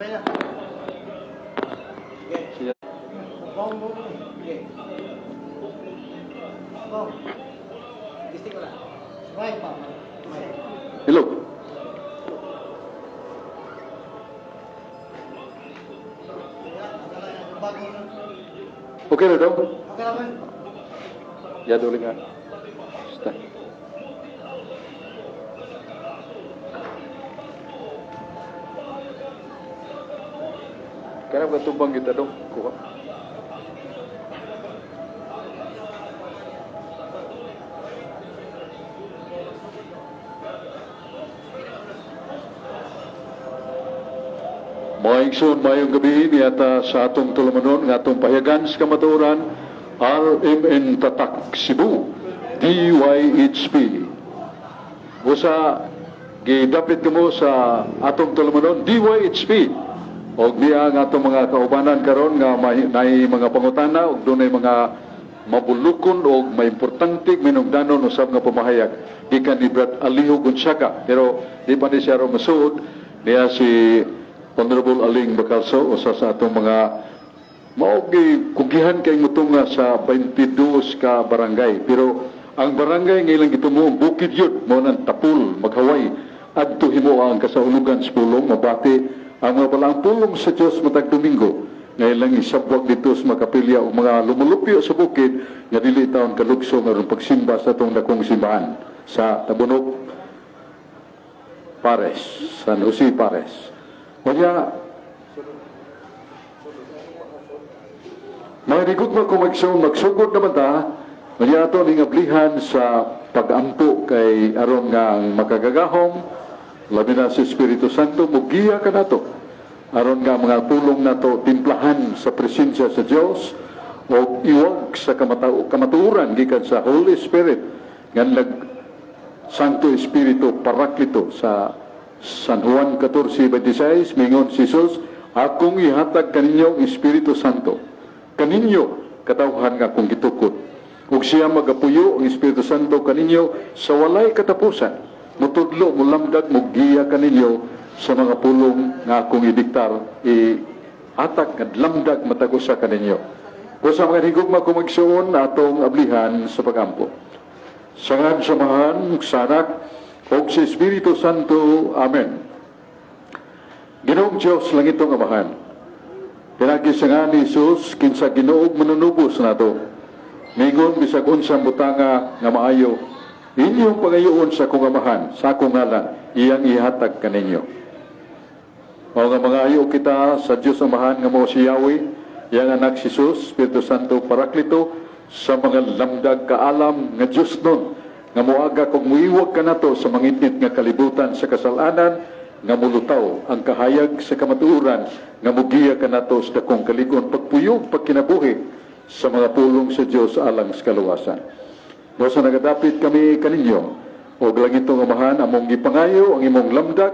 Na. Sige. Bong mo. Sige. Bong. Gising ko na. Sabay pa. Hello. Okay na daw? Okay naman. Ya, duli nga. Basta. Kaya ba tumbang kita dong? Kuha. Mga igsoon, mayong gabi niyata sa atong tulumanon nga atong pahayagan sa kamatuoran, RMN Tatak Cebu, DYHP. Usa gidapit kamo sa atong tulumanon DYHP. Og niya ang atong mga kaubanan karon nga may, nay mga pangutana og dunay mga mabulukon og maimportante minungdanon usab nga pamahayag gikan ni Brad Aliho Gonzaga, pero di pa ni siya ro masuod. Niya si Honorable Aling Bacalso, usa sa atong mga mao gi kugihan kay mutunga sa 22 ka barangay, pero ang barangay nga ilang gitumo bukid yun mao nang Tapul maghaway adto himo ang kasaulugan sa pulong, mabati ang mga balaang pulong sa Dios matag Domingo nga ilang isabwag dito sa makapilya og mga lumulupyo sa bukid nga dili taon kalugso nga aron pagsimba sa atong dakong simbahan sa Tabunok Pares, San Jose Pares. Kanya, Mahirigot mo kung magsugod naman ta, kanya ato ning ablihan sa pagampo kay aron nga ang makagagahom, labi na sa Espiritu Santo, mugiya ka nato. Aron nga ang mga pulong nato timplahan sa presensya sa Dios o iwag sa kamatuoran gikan sa Holy Spirit nga nag Santo Espiritu Paraklito. Sa San Juan 14:26, mingon si Jesus, "Akong ihatag kaninyo ang Espiritu Santo, kaninyo katawhan nga akong gitukod, ug siya magapuyo, ang Espiritu Santo, kaninyo sa walay katapusan, mutudlo, mulamdag, mugiya kaninyo sa mga pulong nga akong idiktar, i atak nga lamdag matag usa kaninyo." Kung sa mga higugma kong igsuon, atong ablihan sa pagampo. Sa ngalan sa Amahan, sa Anak, ug sa Espiritu Santo. Amen. Ginoong Diyos, langitong Amahan, pinagi sa nga ni Jesus, kinsa Ginoo ug manunubos nato. Mingon, bisag unsang butanga nga maayo, inyong pangayoon sa akong Amahan, sa akong ngalan, iyang ihatag kaninyo. Mao nga mangayo kita sa Dios Amahan nga mao si Yahweh, iyang anak si Jesus, Espiritu Santo Paraklito, sa mga lamdag kaalam nga Dios nun, nga moaga kung muiwag kanato sa mangitngit nga kalibutan sa kasalanan, nga mulutaw ang kahayag sa kamatuoran, nga mugiya kanato sa dakong kalig-on, pagpuyog, pagkinabuhi sa mga pulong sa Dios alang sa kaluwasan. Mao sa nagadapit kami kaninyo, o langitong Amahan, among gipangayo ang imong lamdag,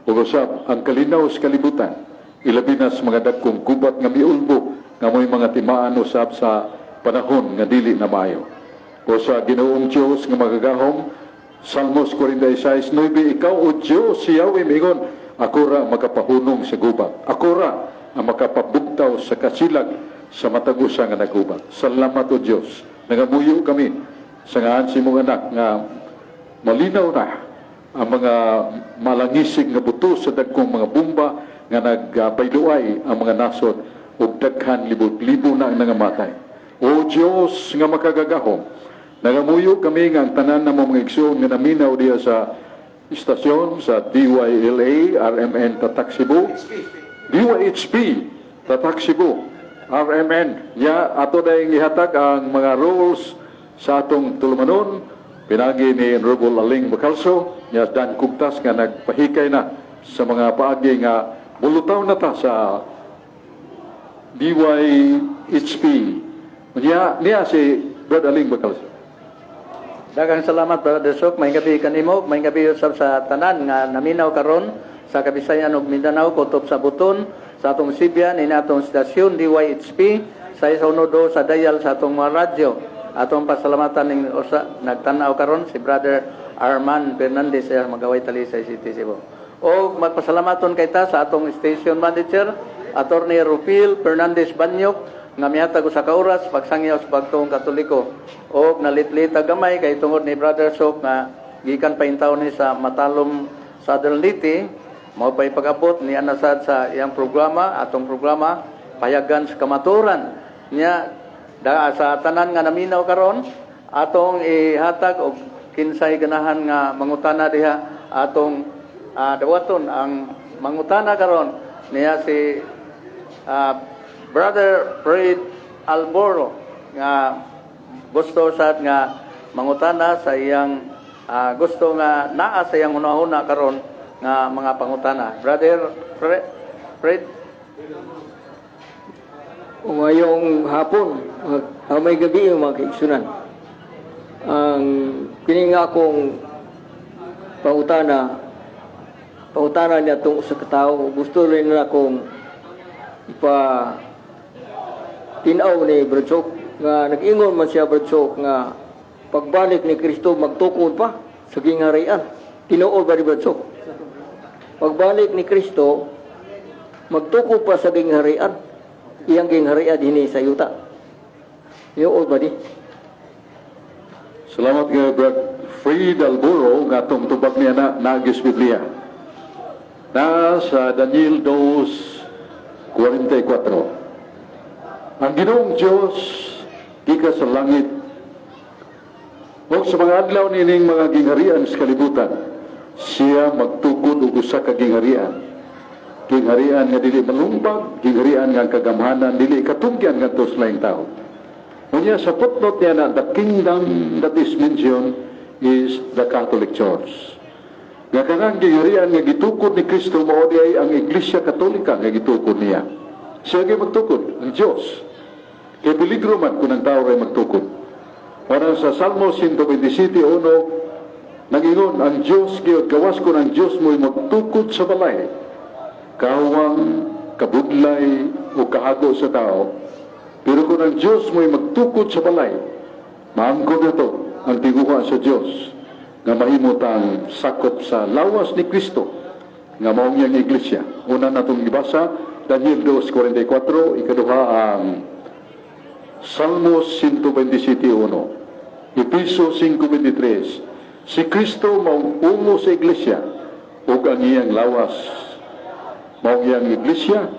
ug usab ang kalinaw sa kalibutan, ilabi na sa mga dagkong gubat nga miulbo, nga mo'y mga timaan usab sa panahon nga dili na maayo. O sa Ginoong Diyos nga magagahom, Salmos 46:9, ikaw o Diyos, si Yahweh, mingon, "Ako ra makapahunong sa gubat. Ako ra ang makapabugtaw sa kasilag sa matag usa nga nagubat." Salamat o Diyos. Nagamuyo kami sa ngaan sa imong anak nga malinaw na ang mga malangisig nga buto sa dagkong mga bomba nga nagbayluay ang mga nasod ug daghan libot-libo na ang nangamatay. O Diyos nga makagagahom, nagamuyo kami nga ang tanan na mga igsoon nga naminaw diya sa istasyon sa DYLA, RMN Tatak Cebu, DYHP, Tatak Cebu, RMN. Ya, ato na ihatag ang mga rules sa atong tulumanon, pinagi ni Honorable Aling Bacalso, ya Dan Kugtas nga nagpahikay na sa mga paagi nga bulutaw na ta sa DYHP. Niya, niya si Brad Aling Bacalso. Daghang salamat, Brother Sok. May gabi kanimo, may gabi usab sa tanan nga naminaw karon sa Kabisayan ug Mindanao, kutob sa Buton, sa atong Sibian, ini atong istasyon DYHP sa 112 sa dial sa atong mga radyo. Atong pasalamatan ning usa nagtan-aw karon, si Brother Arman Fernandez sa Magaway Talisay City, Cebu. O magpasalamaton kay ta sa atong station manager, Attorney Rufil Fernandez Banyok, nga mihatag usa ka oras pagsangyaw sa pagtuong Katoliko. O nalitlita gamay kay tungod ni Brother Sok nga gikan pa intawon ni sa Matalom, Southern Leyte, mao pa'y pag-abot ni anasad sa iyang programa, atong programa Payagan sa Kamatuoran. Nya da sa tanan nga naminaw karon, atong ihatag og kinsay ganahan nga mangutana diha, atong dawaton ang mangutana karon niya si Brother Fred Alboro nga gusto sad nga mangutana sa iyang gusto nga naa sa iyang hunahuna karon nga mga pangutana. Brother Fred. Ngayong hapon, may gabi, mga kaigsunan. Ang kini nga akong pangutana niya itong usa ka tawo, gusto rin na akong ipa tinaw ni Brad Sok, nga nag-ingon man siya, Brad Sok, nga pagbalik ni Kristo magtukod pa sa gingharian. Tinuod ba ni Brad Sok? Pagbalik ni Kristo magtukod pa sa gingharian, iyang gingharian dinhi sa yuta. Tinuod ba di? Salamat kay Brad Fred Alburo nga atong tubag niya na nagis Biblia. Na sa Daniel 2:44. Ang Ginoong Diyos gikan sa langit ug sa mga adlaw nining mga gingharian sa kalibutan, siya magtukod og usa ka gingharian. Gingharian nga dili malumpag, gingharian nga ang kagamhanan dili katungyan ngadto sa laing tao. Unya sa footnote niya na the kingdom that is mentioned is the Catholic Church. Nga kanang gingharian nga gitukod ni Kristo mao di ay ang Iglesia Katolika nga gitukod niya. Siya gyud magtukod, ang Diyos. Kay peligro man kung ang tao ray magtukod. Para sa Salmo 127:1, nagingon ang Diyos gyud, gawas kon ang Diyos mo'y magtukod sa balay. Kawang, kabudlay o kahago sa tao. Pero kung ang Diyos mo'y magtukod sa balay, maangkon na to ang tiguha sa Diyos nga mahimutang sakop sa lawas ni Kristo nga maong iyang iglesia. Una natong gibasa, Daniel 2:44, ikaduha ang Salmos 127:1, Epeso 5:23. Si Kristo maong ungo sa iglesia ug ang iyang lawas maong iyang iglesia,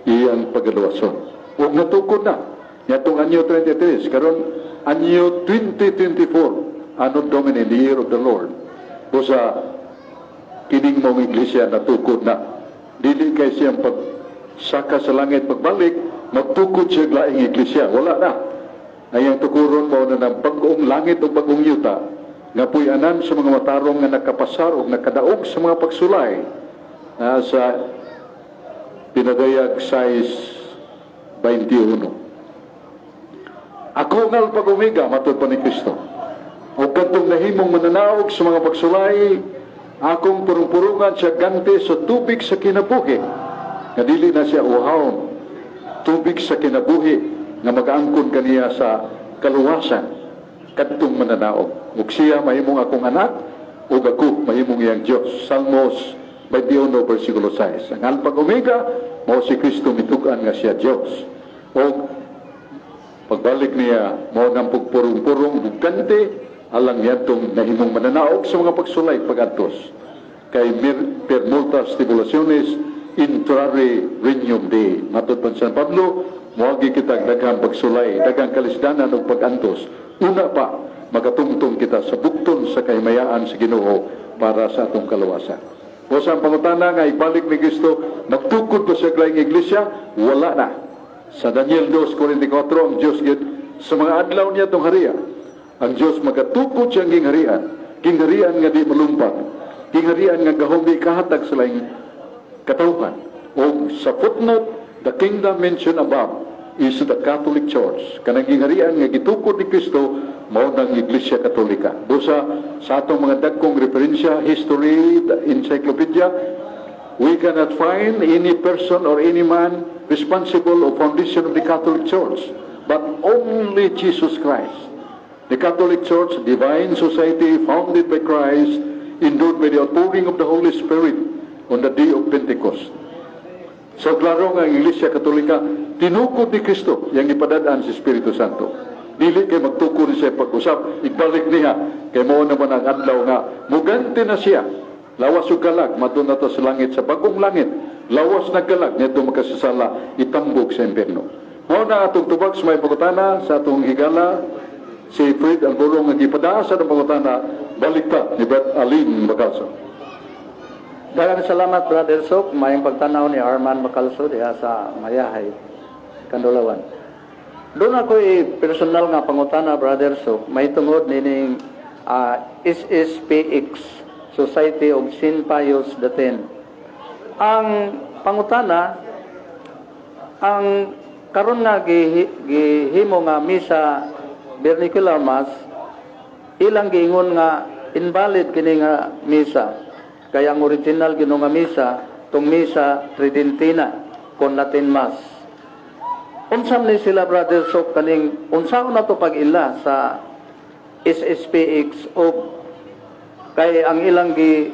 iyang pagaluwason. Ug natukod na niadtong anyo 23, karon anyo 2024, Anno Domini, the year of the Lord. Busa kining maong iglesia natukod na. Dili kay siyang pag saka sa langit, pagbalik, magtukod siya og laing iglesia. Wala na. Ay ang tukuron mao na ng bag-ong langit o bag-ong yuta nga puy-anan sa mga matarong nga nakapasar o nakadaog sa mga pagsulay na sa Pinadayag 6:21. Ako ang Alpha ug Omega, matod pa ni Kristo. O kadtong nahimong mananaog sa mga pagsulay, akong purong-purungan siya ganti sa tubig sa kinabuhi. Nga dili na siya uhawon. Tubig sa kinabuhi nga mag-angkon kaniya sa kaluwasan kadtong mananaog. Ug siya mahimong akong anak, ug ako mahimong iyang Diyos. Salmos 21 versikulo 6. Ang Alpha ug Omega, mao si Kristo mitug-an nga siya Diyos. O pagbalik niya, mao nang pugpurong-purong bugkante, alang yadtong nahimong mananaog sa mga pagsulay pagantos. Kay per multas tribulationes intrare regnum Dei. Matod pa San Pablo, moagi kita daghang pagsulay, daghang kalisdanan ug pagantos. Una pa, magatungtong kita sa bukton sa kahimayaan sa Ginoo para sa atong kaluwasan. O sa pangutana nga ibalik ni Kristo, nagtukod ba siya laing iglesia? Wala na. Sa Daniel 2:44, ang Diyos gid sa mga adlaw niya tong haria. Ang Diyos magatukod siyang gingharian. Gingharian nga di malumpag. Gingharian nga gahom di kahatag sa laing katawhan. O sa footnote, the kingdom mentioned above is the Catholic Church. Kanang gingharian nga gitukod ni Kristo, mao ng Iglesia Katolika. Busa sa atong mga dagkong referensya, history, the encyclopedia, we cannot find any person or any man responsible of foundation of the Catholic Church, but only Jesus Christ. The Catholic Church, divine society founded by Christ, endowed by the outpouring of the Holy Spirit. on the day of Pentecost. So klaro nga ang Iglesia Katolika tinukod ni Kristo yang gipadad-an sa Espiritu Santo. Dili kay magtukod ni siya pag-usap, ibalik niya kay mao naman ang adlaw nga muganti na siya. Lawas ug kalag madto na to sa langit, sa bagong langit. Lawas na kalag ngadto makasasala itambok sa impierno. Mao na atong tubag sa may pangutana sa atong higala si Fred Alborong nga gipadaa sa pangutana, balik ta ni Brad Aling Bacalso. Daghang salamat, Brother Sok. Maayong pagtanaw ni Arman Bacalso diha sa Mayahay, Kandulawan. Doon ako'y personal nga pangutana, Brother Sok, may tungod nining SSPX, Society of St. Pius X. Ang pangutana, ang karon nga gihimo nga misa, vernacular mass, ilang giingon nga invalid kini nga misa. Kaya ang original gino nga misa tong Misa Tridentina kon Latin Mass. Unsa man ni sila, Brother Sok, kaning unsaon na to pag-ila sa SSPX o kay ang ilang gi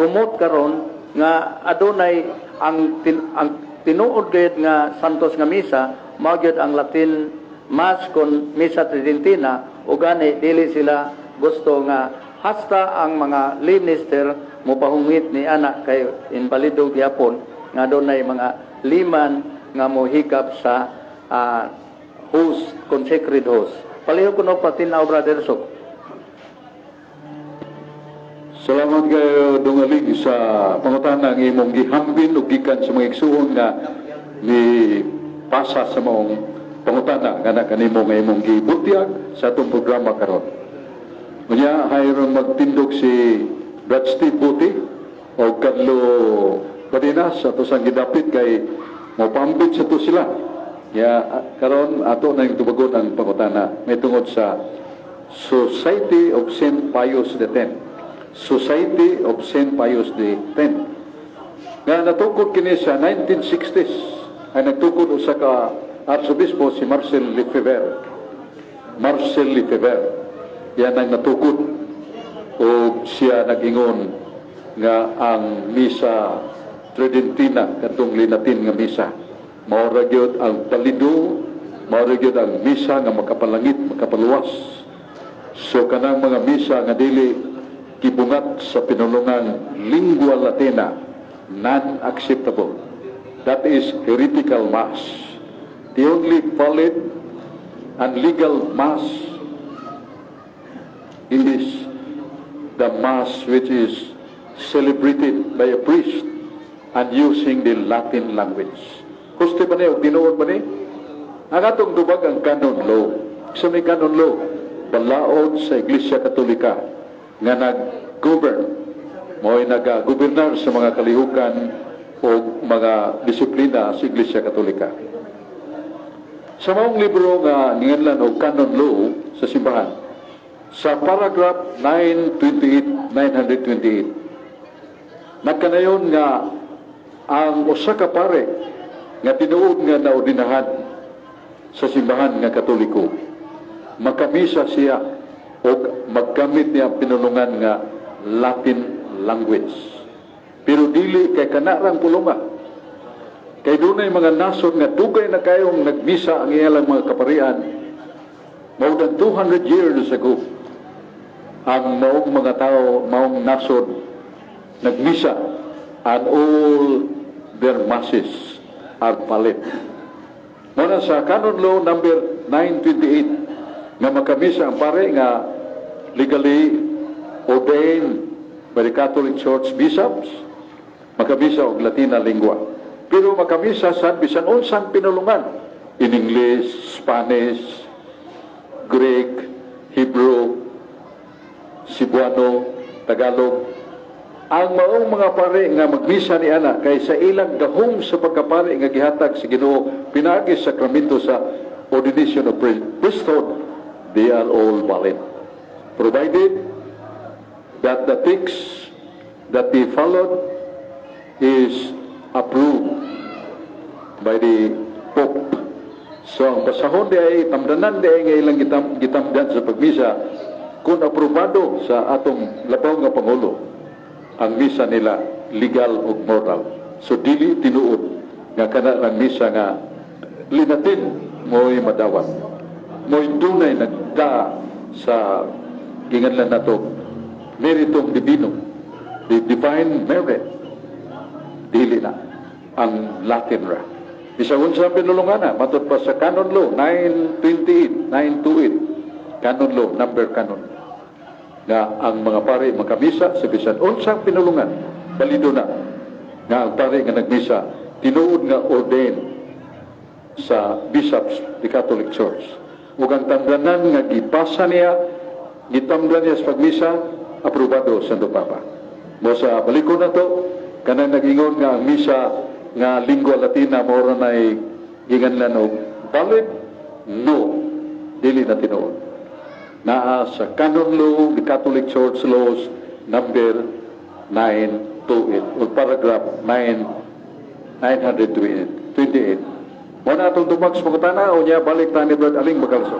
promote karon nga adunay ang tinuod gayud nga santos nga misa mao gyud ang Latin Mass kon Misa Tridentina, o gani dili sila gusto nga hasta ang mga lay minister mopahungit ni ana kay inbalido gyapon nga adunay mga layman nga mohikap sa host, consecrated host? Palihog kuno patin-aw, Brother Sok. Salamat kayo, Dungaling, sa pangutana ang imong gihambin ug gikan sa mga igsuon nga ni pasa sa maong pangutana nga na kanimo nga imong gibutyag sa atong programa karon. Unya hayron magtindog si Brad Steve Buti o Carlo Badinas sa ato sang gidapit kay mopambit sa to sila. Ya karon ato na yung tubagon ang pangutana may tungod sa Society of St. Pius X. Society of St. Pius X. Nga natukod kini sa 1960s ay nagtukod usa ka arsobispo, si Marcel Lefebvre. Marcel Lefebvre. Yan ang natukod o siya nag-ingon nga ang Misa Tridentina, katong Linatin nga misa, mao ra gyud ang balido, mao ra gyud ang misa nga makapalangit, makapaluwas. So kanang mga misa nga dili gibungat sa pinulungang lingua Latina, non-acceptable. That is heretical mass. The only valid and legal mass is the mass which is celebrated by a priest and using the Latin language. Husto ba ni o tinuod ba ni? Ang atong tubag ang canon law. Sa may canon law, balaod sa Iglesia Katolika nga nag-govern, mo'y nag-gobernar sa mga kalihukan o mga disiplina sa Iglesia Katolika. Sa maong libro nga ninganlan og canon law sa simbahan, sa paragraph 928, 928, nagkanayon nga ang usa ka pare nga tinuod nga naordinahan sa simbahan nga Katoliko, makamisa siya o maggamit niya ang pinulungan nga Latin language. Pero dili kay kanarang pulunga. Kay dunay mga nasod nga dugay na kayong nagmisa ang ilang mga kaparian, more than 200 years ago, ang maong mga tao, maong nasod, nagmisa, and all their masses are valid. Muna sa Canon Law number 928 nga makamisa ang pare nga legally ordained by the Catholic Church bishops, makamisa og Latina lingua. Pero makamisa sad bisan unsang pinulungan, in English, Spanish, Greek, Hebrew, Cebuano, Tagalog. Ang maong mga pare nga magmisa ni ana kay sa ilang gahom sa pagkapare nga gihatag sa Ginoo pinaagi sa sakramento sa ordination of priesthood, they are all valid. Provided that the text that they followed is approved by the Pope. So ang basahon di ay tamdanan di ay nga ilang gitamdan sa pagmisa kung aprobado sa atong labaw nga pangulo. Ang misa nila legal ug moral. So dili tinuod nga kana lang misa nga Linatin mo'y madawat. Mo'y dunay nagda sa ginganlan nato meritum divinum, the divine merit. Dili na ang Latin ra. Bisan unsa ang pinulungana, matud pa sa Canon Law 928, 928, Canon Law, number Canon, nga ang mga pari makamisa sa bisan unsang pinulungan, balido na nga ang pari nga nagmisa tinuod nga ordained sa bishops, the Catholic Church. Ug ang tamdanan nga gipasa niya, gitamdan niya sa pagmisa, aprobado sa Santo Papa. Mo sa balikon na to, kanang nag-ingon nga ang misa nga lingua Latina mao ra nay giganlan og valid, no, dili na tinuod. Naa sa Canon Law, the Catholic Church Laws, number 928, or paragraph 9 928. Mo na atong dumag sa pangutana, o niya balik ta ni Brad Aling Magalso.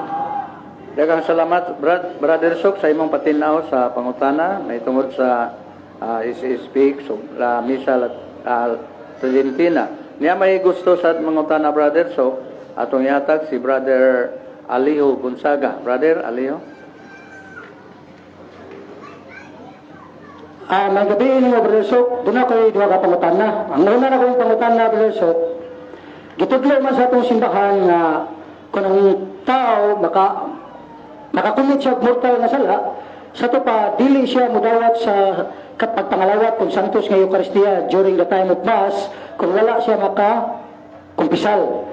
Daghang salamat, Brad, Brother Sok, sa imong patinaw sa pangutana may tungod sa SSP so, la Misa Tridentina. Niya may gusto sa mangutana, Brother Sok, atong ihatag si Brother Aliho Gonzaga. Brother Aliho. May gabi ninyo, Brother Sok, doon ako duha ka pangutana. Ang una na kong pangutana, Brother Sok, gitudlo man sa atong simbahan nga kung ang tao makakumit siya og mortal nga sala, sa to pa dili siya mudawat sa pagpangalawat kung Santos nga Eucharistia during the time of Mass kung wala siya maka kumpisal.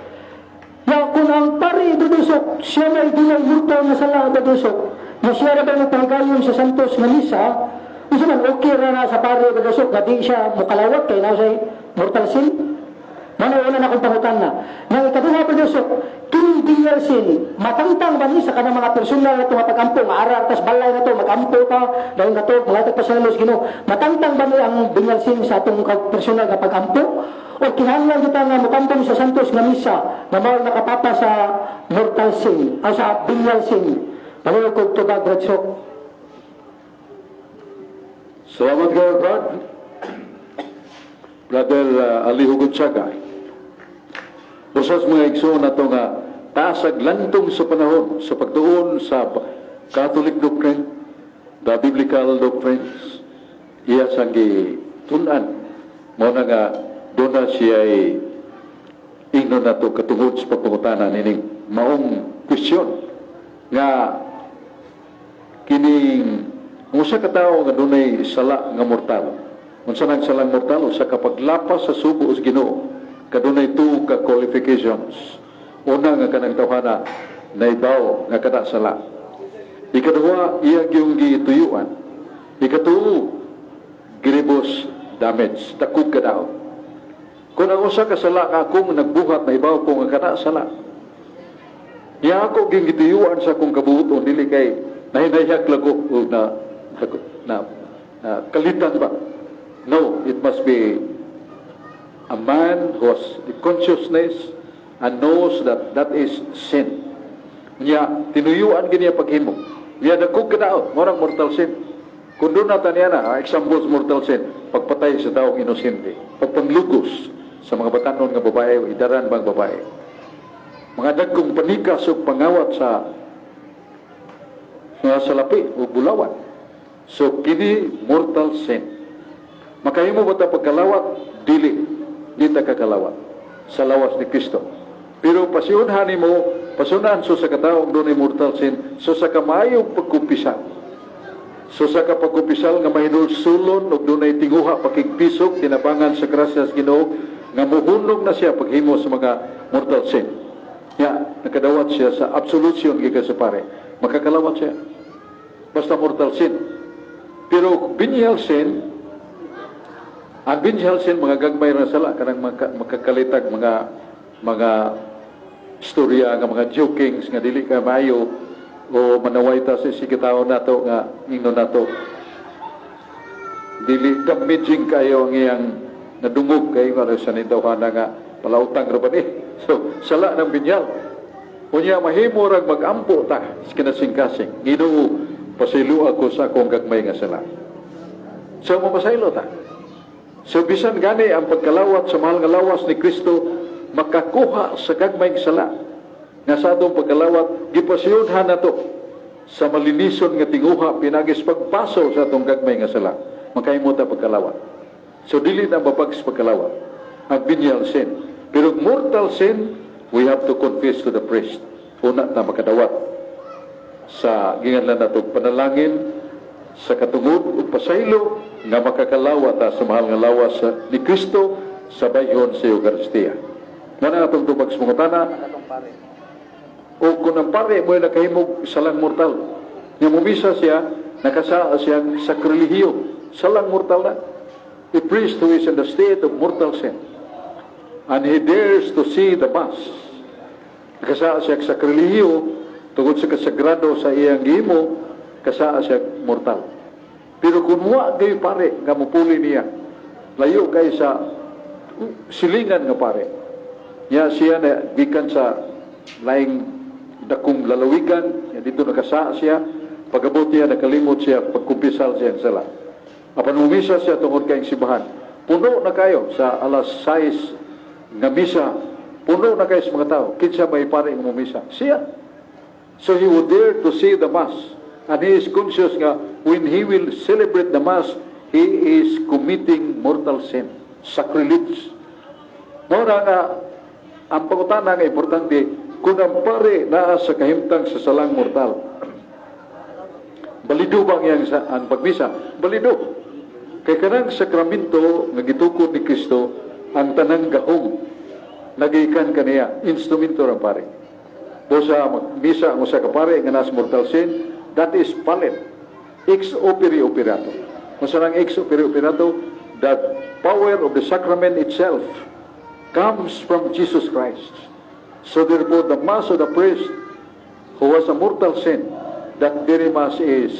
Ya kung ang pari, Brother Sok, siya may dunay mortal nga sala, Brother Sok, na siya ra ba mopahigayon sa Santos nga misa, unsa man, okay ra na sa pari, Brother Sok, nga di siya mukalawat kay naa siya mortal sin? Mao una na akong pangutana. Nang ikaduha, Brother Sok, kining venial sin, matangtang ba ni sa kanang mga personal na ito nga pag-ampo, nga ara tas balay na to, mag-ampo ka, dahil na to, mga pasalanos Ginoo, matangtang ba ni ang venial sin sa atong personal nga pag-ampo? O kinahanglan kita nga mutambong sa Santos nga misa na mao nakapapa sa mortal sin, o sa venial sin? Palihog kog tubag, Brad Sok. Salamat kayo, Brad. Brother Ali Gonzaga. Usas mga igsoon nato nga taasag lantong sa panahon sa pagtuon sa Catholic doctrine, the biblical doctrines, iya sang gitun-an. Mao na nga doon na siya ay ingnon nato katungod sa pagpangutana nining maong question nga kining usa ka tawo nga dunay sala nga mortal. Unsa nang salang mortal? Usa ka paglapas sa sugo sa Ginoo. Kadunay two ka qualifications. Una nga kanang tawhana naibaw nga kada sala. Ikaduha, iya gyung gituyuan. Ikatuo, grievous damage, dakog kadaot. Kung ang usa ka sala nga akong nagbuhat naibaw ko nga kada sala. Niya ako ging gituyuan sa akong kabuoton, dili kay nahinayag lang ko o na kalitan ba. No, it must be a man who has the consciousness and knows that that is sin. Niya, tinuyuan gini paghimo. Niya dagkog kadaot, murang mortal sin. Kung doon natin yan, examples mortal sin, pagpatay sa taong inosente, pagpanglugos sa mga batanon nga babae o idaran bang babae. Mga dagkong panikas o pangawat sa mga salapi o bulawan. So, kini mortal sin. Makahimo ba ta pagkalawat? Dili. Di ta kakalawat sa lawas ni Kristo. Pero pasiunhan nimo, pasiunhan so sa kataong dunay mortal sin, so sa kamaayong pagkumpisal. So sa kapagkumpisal nga mahinulsulon ug dunay tinguha pakigpisok tinabangan sa grasya sa Ginoo nga muhunog na siya paghimo sa mga mortal sin. Ya, nakadawat siya sa absolution gikan sa pare. Makakalawat siya. Basta mortal sin. Pero venial sin, ang venial sin mga gagmay ra sala kanang makakalitag mga istorya nga mga jokings nga dili ka maayo o manaway ta sa sikitaon nato nga ingnon nato dili damaging kayo ang iyang nadungog kay nga sa nitawhana nga palautang ra ba ni. So sala ng venial. Unya mahimo rag magampo ta sa kinasingkasing, "Ginoo, pasaylo ako sa akong gagmay nga sala." So mapasaylo ta. So bisan gani ang pagkalawat sa mahal nga lawas ni Kristo makakuha sa gagmayng sala nga sa atong pagkalawat gipasiyodhan nato sa malinison nga tinguha pinaagi sa pagpaso sa atong gagmay nga sala, makahimo ta pagkalawat. So dili na mabag sa pagkalawat ang venial sin, pero mortal sin, we have to confess to the priest una ta makadawat sa ginganlan nato panalangin sa katungod ug pasaylo nga makakalawat ta sa mahal nga lawas ni Kristo sa bayhon sa Eukaristiya. Mao na atong tubag sa pangutana o kung ang pare mo nakahimog salang mortal. Nga mumisa siya, nakasaa siyang sakrilehiyo. Salang mortal na. A priest who is in the state of mortal sin and he dares to say the Mass. Nakasaa siya sakrilehiyo tungod sa kasagrado sa iyang gihimo, kasaa siya mortal. Pero kung wa kayo pare nga mupuli niya, layo kay sa silingan nga pare. Nya siya na gikan sa laing dakong lalawigan, nya dito nakasaa siya, pag-abot niya nakalimot siya, pagkumpisal siya ang sala. Apan mumisa siya tungod kay simbahan. Puno na kayo sa alas 6 nga misa, puno na kayo sa mga tao. Kinsa may pare nga mumisa? Siya. So he would dare to say the Mass. And he is conscious nga when he will celebrate the Mass, he is committing mortal sin, sacrilege. Mao na nga, ang pangutana nga importante, kung ang pare naa sa kahimtang sa salang mortal, balido ba ang iyang ang pagmisa? Balido. Kay kanang sakramento nga gitukod ni Kristo, ang tanang gahom nagikan kaniya, instrumento ra pare. Busa magmisa ang usa ka pare nga nas mortal sin, that is valid. Ex opere operato. Kung sa ex opere operato, the power of the sacrament itself comes from Jesus Christ. So therefore, the Mass of the priest who was a mortal sin, that very Mass is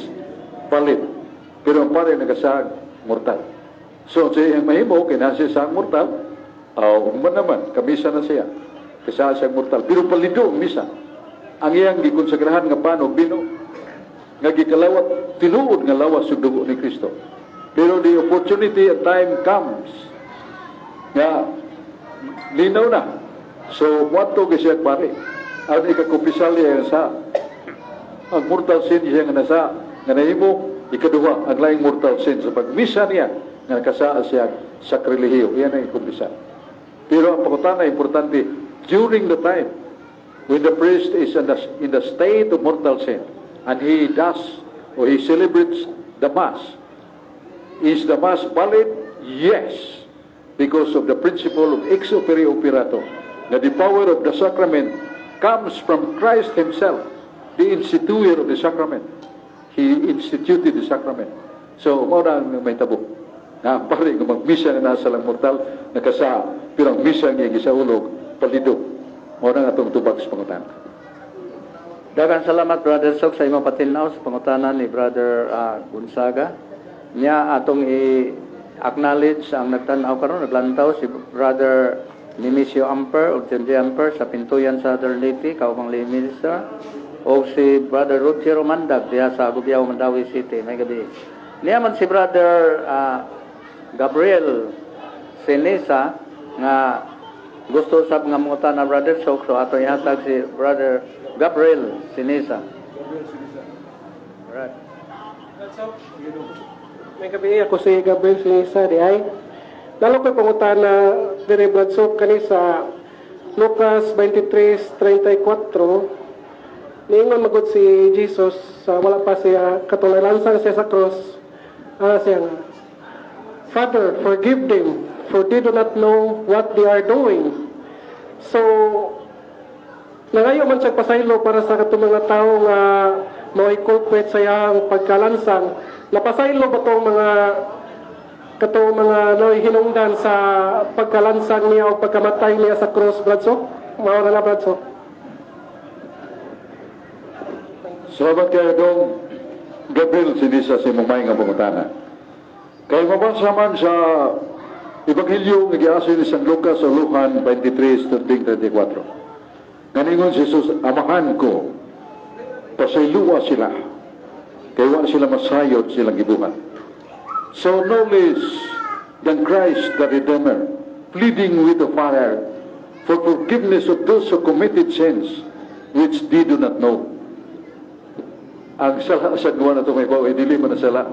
valid. Pero ang pare nagasaag mortal. So, sa iyang mahimo, kay nasa siya sa mortal, aw, man naman, kamisa na siya. Kasa siya mortal. Pero balido ang misa. Ang iyang gikonsagrahan nga pan og bino, nga gikalawat, tinuod nga lawas ug dugo ni Kristo. Pero the opportunity and time comes nga linaw na. So, moadto gyud siya pare. Ang ikakumpisal niya sa ang mortal sin siya nga nasa nga nahimo, ikaduha ang laing mortal sin sa pagmisa niya nga nakasaa siya sakrilehiyo, iyan ang ikumpisal. Pero ang pangutana importante, during the time when the priest is in the state of mortal sin and he does or he celebrates the Mass, is the Mass valid? Yes, because of the principle of ex opere operato, that the power of the sacrament comes from Christ himself, the instituter of the sacrament. He instituted the sacrament. So, mao na ang may tabo. Na ang pare nga magmisa nga nasa lang mortal, nakasa, pero ang misa nga gisaulog, balido. Mao na nga atong tubag sa pangutana. Daghang salamat, Brother Sok, sa imong patilnaw sa pangutana ni Brother Gonzaga. Nya atong i-acknowledge ang nagtan-aw karon, naglantaw si Brother Nemesio Amper o Timothy Amper sa Pintuyan, Southern Leyte, kaubang lay minister, o si Brother Roger Romandag diha sa Gubiao, Mandaue City. Maayong gabii. Niya man si Brother Gabriel Senesa nga gusto sab nga mangutana, Brother Sok, so ato ihatag si Brother Gabriel Sinisa. Right. Maayong gabii, ako si Gabriel Sinisa di ay. Lalo ko'y pangutana dire, Brad Sok, kani sa Lucas 23:34, niingon magod si Jesus sa wala pa siya katong lansang siya sa cross, siya nga, "Father, forgive them, for they do not know what they are doing." So nangayo man siya pasaylo para sa katong mga tao nga mao'y culprit sa iyang pagkalansang. Napasaylo ba tong mga katong mga naoy hinungdan sa pagkalansang niya o pagkamatay niya sa cross, Brad Sok? Mao na lang, Brad Sok. Salamat kayo dong Gabriel Sinisa sa imong maayong nga pangutana. Kay mabasa man sa Ebanghelyo nga giason ni San Lucas sa Luhan 23:34. Nganingon si Jesus, "Amahan ko, pasayloa sila, kay wa sila masayod silang gibuhat." So no less than Christ the Redeemer, pleading with the Father for forgiveness of those who committed sins which they do not know. Ang sala sa gawa na ito may bawo, dili man na sala.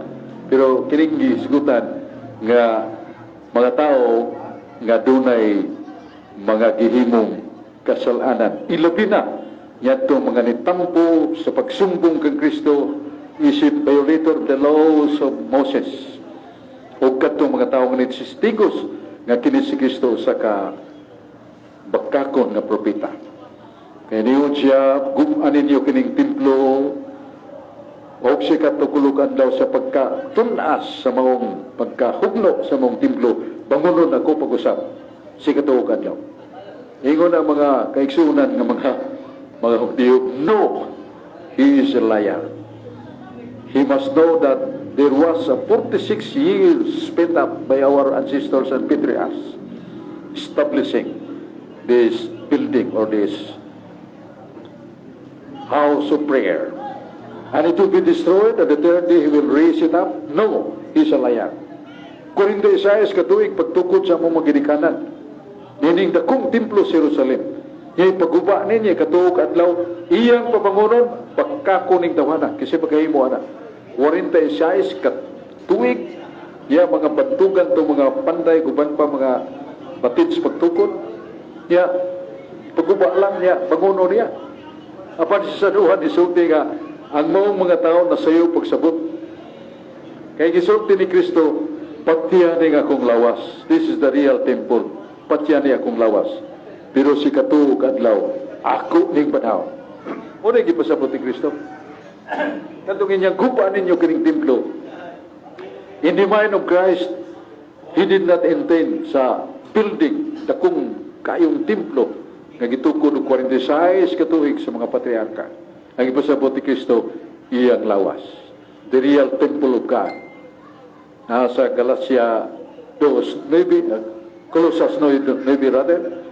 Pero kining gisgutan nga mga tao nga dunay mga gihimong kasalanan. Ilabi na ngadto mga nitampo sa pagsumbong kang Kristo isip violator of the laws of Moses. O kadtong mga tao nga nitsistigos nga kini si Kristo sa ka bakakon nga propeta. Kaya niyon siya, "Gub-a ninyo kining templo, og sa ikatulo ka adlaw sa pagkatunas sa maong pagkahugno sa maong templo, bangunon ako pag-usab sa ikatuo ka adlaw." Ingon ang mga kaigsunan nga mga Hudyo, "No, he is a liar." He must know that there was a 46 years spent up by our ancestors and patriarchs establishing this building or this house of prayer. And it will be destroyed, and the third day he will raise it up? No, he's a liar. 46 ka tuig pagtukod sa among mga ginikanan. Nining dakong templo sa Jerusalem. Iyang pagguba ninyo, ikatuo ka adlaw, iyang pabangunon, bakako ning tawhana, kasi pagkahimo ana. 46 ka tuig, iya mga bantugan to mga panday, guban pa mga batid sa pagtukod. Ya, pagguba lang niya, banguno niya. Apan si San Juan isulti nga, ang maong mga tao na sayo pagsabot. Kay gisulti ni Kristo, "Patya ni akong lawas. This is the real temple. Patya ni akong lawas. Pero sa ikatuo ka adlaw, ako ning banhaw." Mao na gipasabot ni Kristo. Katong inyang guba ninyo kining templo. In the mind of Christ, He did not intend sa building, dakong kayong templo, nga gitukod og 46 ka tuig sa mga patriarka. Ang ipasabot ni Kristo, iyang lawas. The real temple of God. Nasa Galatia 2, maybe, Colossus no, maybe rather,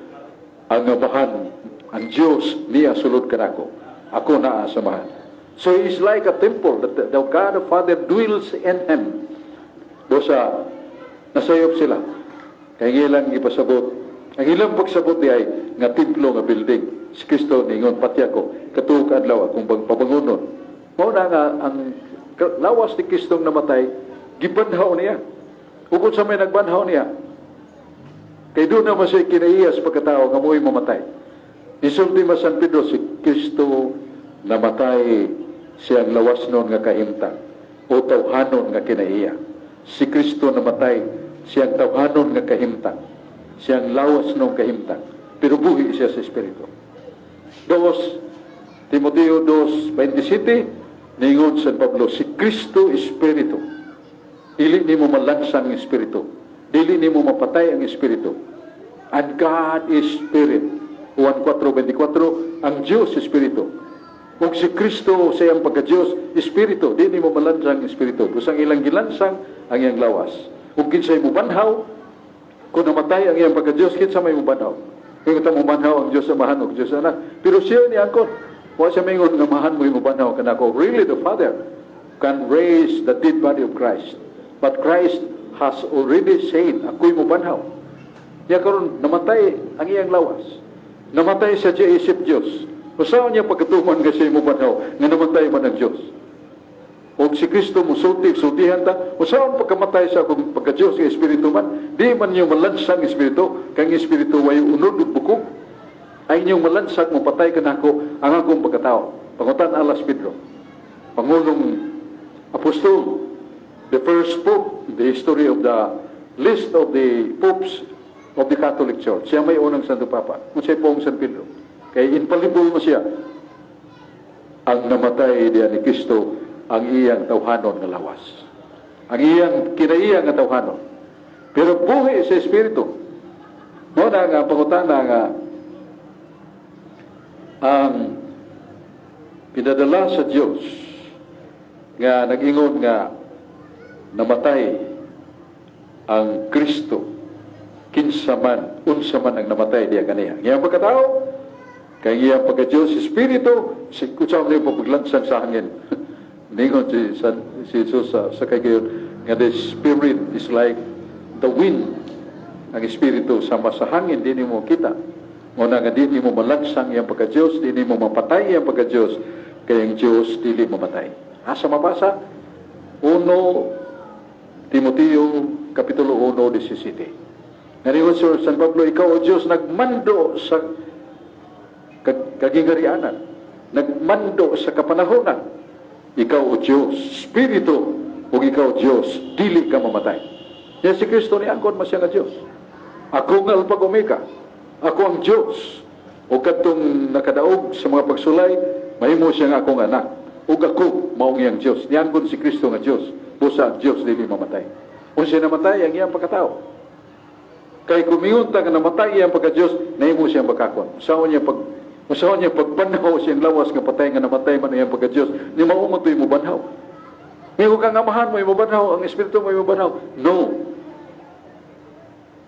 ang Amahan, ang Diyos niya sulod kanako. Ako naa sa Amahan. So he is like a temple that the God the Father dwells in him. Do sa nasayop sila. Kay ilang gipasabot. Ang ilang pagsabot di ay nga templo nga building. Si Kristo ningon, "Patya ko. Katuo ka adlaw akong pabangunon." Mao na nga ang lawas ni Kristong namatay, gibanhaw niya. Ug sa may nagbanhaw niya, kay doon naman siya kinaiyas pagkatao nga mo'y mamatay. Isulti man San Pedro, si Kristo namatay siyang lawas nun nga kahimtang o tawhanon nga kinaiya. Si Kristo namatay siyang tawhanon nga kahimtang, siyang lawas nung kahimtang. Pero buhi siya sa Espiritu. Dos, Timoteo 2:27, ningon San Pablo, si Kristo Espiritu. Dili nimo malansang ang Espiritu. Dili nimo mapatay ang Espiritu. And God is Spirit. Juan 4:24, ang Diyos Espiritu. Ug si Kristo sa iyang pagka-Diyos, Espiritu. Di nimo malansang ang Espiritu. Busang ilang gilansang ang iyang lawas. Ug kinsay mubanhaw, kung namatay ang iyang pagka-Diyos, kinsa may mubanhaw? Kung kita mubanhaw ang Diyos Amahan o Diyos Anak. Pero siya ni angkon. Wa siya maingon nga Amahan mo mubanhaw kanako. Really, the Father can raise the dead body of Christ. But Christ has already said, "Ako'y mubanhaw." Ya karon namatay ang iyang lawas. Namatay siya siya isip Diyos. Usaon niya pagkatuman nga siya mubanhaw nga namatay man ang Diyos? O si Kristo musulti, sultihan ta, usaon pagkamatay sa akong pagka-Diyos nga Espiritu man, di man niyo malansang Espiritu, kang Espiritu way unod ug bukog. Ay inyong malansang mo patay kanako ang akong pagkatao. Pangutan alas Pedro, Pangulong Apostol, the first pope, the history of the list of the popes of the Catholic Church. Siya may unang Santo Papa. Kung siya poong San Pedro. Kay infallible mo siya. Ang namatay diya ni Kristo ang iyang tawhanon nga lawas. Ang iyang kinaiya nga tawhanon. Pero buhi sa Espiritu. Mao na nga pangutana nga ang pinadala sa Dios nga nag-ingon nga namatay ang Kristo, kinsa man unsa man ang namatay diya kaniya? Iyang pagkatao, kay iyang pagka-Diyos Espiritu. Si kutsa mo paglansang sa hangin, ningon si Jesus sa kay gayon. Nga the Spirit is like the wind. Ang Espiritu sama sa hangin, di nimo kita. Mao na nga di nimo malansang iyang pagka-Diyos, di nimo mapatay iyang pagka-Diyos, kay ang Diyos dili mamatay. Asa mabasa? 1 Timoteo, Kapitulo 1, 17. Ngayon, Sir San Pablo, ikaw, O Diyos, nagmando sa kagingarianan, nagmando sa kapanahonan. Ikaw, O Diyos, Espiritu, ug ikaw, Diyos, dili ka mamatay. Yan si Kristo ni angkon man siya nga Diyos. Ako nga Alpha Omega. Ako ang Diyos. O kadtong nakadaog sa mga pagsulay, mahimo siya nga akong anak. Ug ako, maong iyang Diyos. Niangkon si Kristo nga Diyos. Busa ang Diyos dili mamatay. Kung siya namatay, ang iyang pagkatao. Kay kumingon ta nga namatay iyang pagka-Diyos, nahimo siyang bakakon. Usaon niya pagbanhaw siyang lawas nga patay nga namatay man iyang pagka-Diyos, ni mao mo to'y mobanhaw. Ngayon kang amahan mo, mobanhaw, ang Espiritu mo mobanhaw. No.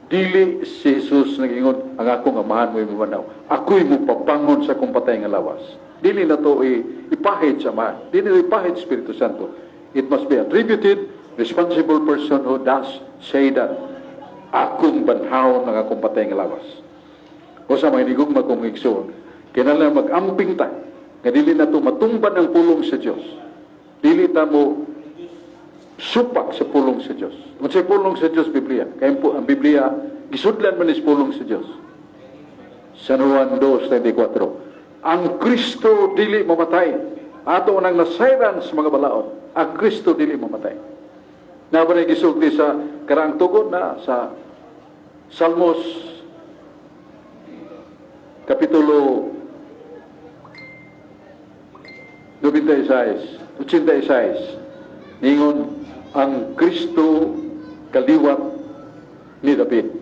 Dili si Jesus nag-ingon, ang akong amahan mo mobanhaw. Ako'y mopabangon sa akong patay nga lawas. Dili na to ipahid sa amahan. Dili na ipahid sa Espiritu Santo. It must be attributed responsible person who does say that akong banhawon ang akong patay nga lawas. O sa mga hinigugma kong igsoon, kinahanglan mag-amping ta, nga dili na to matumban ang pulong sa Dios. Dili ta mo supak sa pulong sa Dios. Kung sa pulong sa Dios, Biblia. Kaya po, ang Biblia, gisudlan man is pulong sa Dios. San Juan 2:34. Ang Kristo dili mamatay. Ato nang nasayran sa mga balaod. Ang Kristo dili mamatay. Na ba na gisulti sa karaang tugon na sa Salmos Kapitulo 96, 86, ningon ang Kristo kaliwat ni David.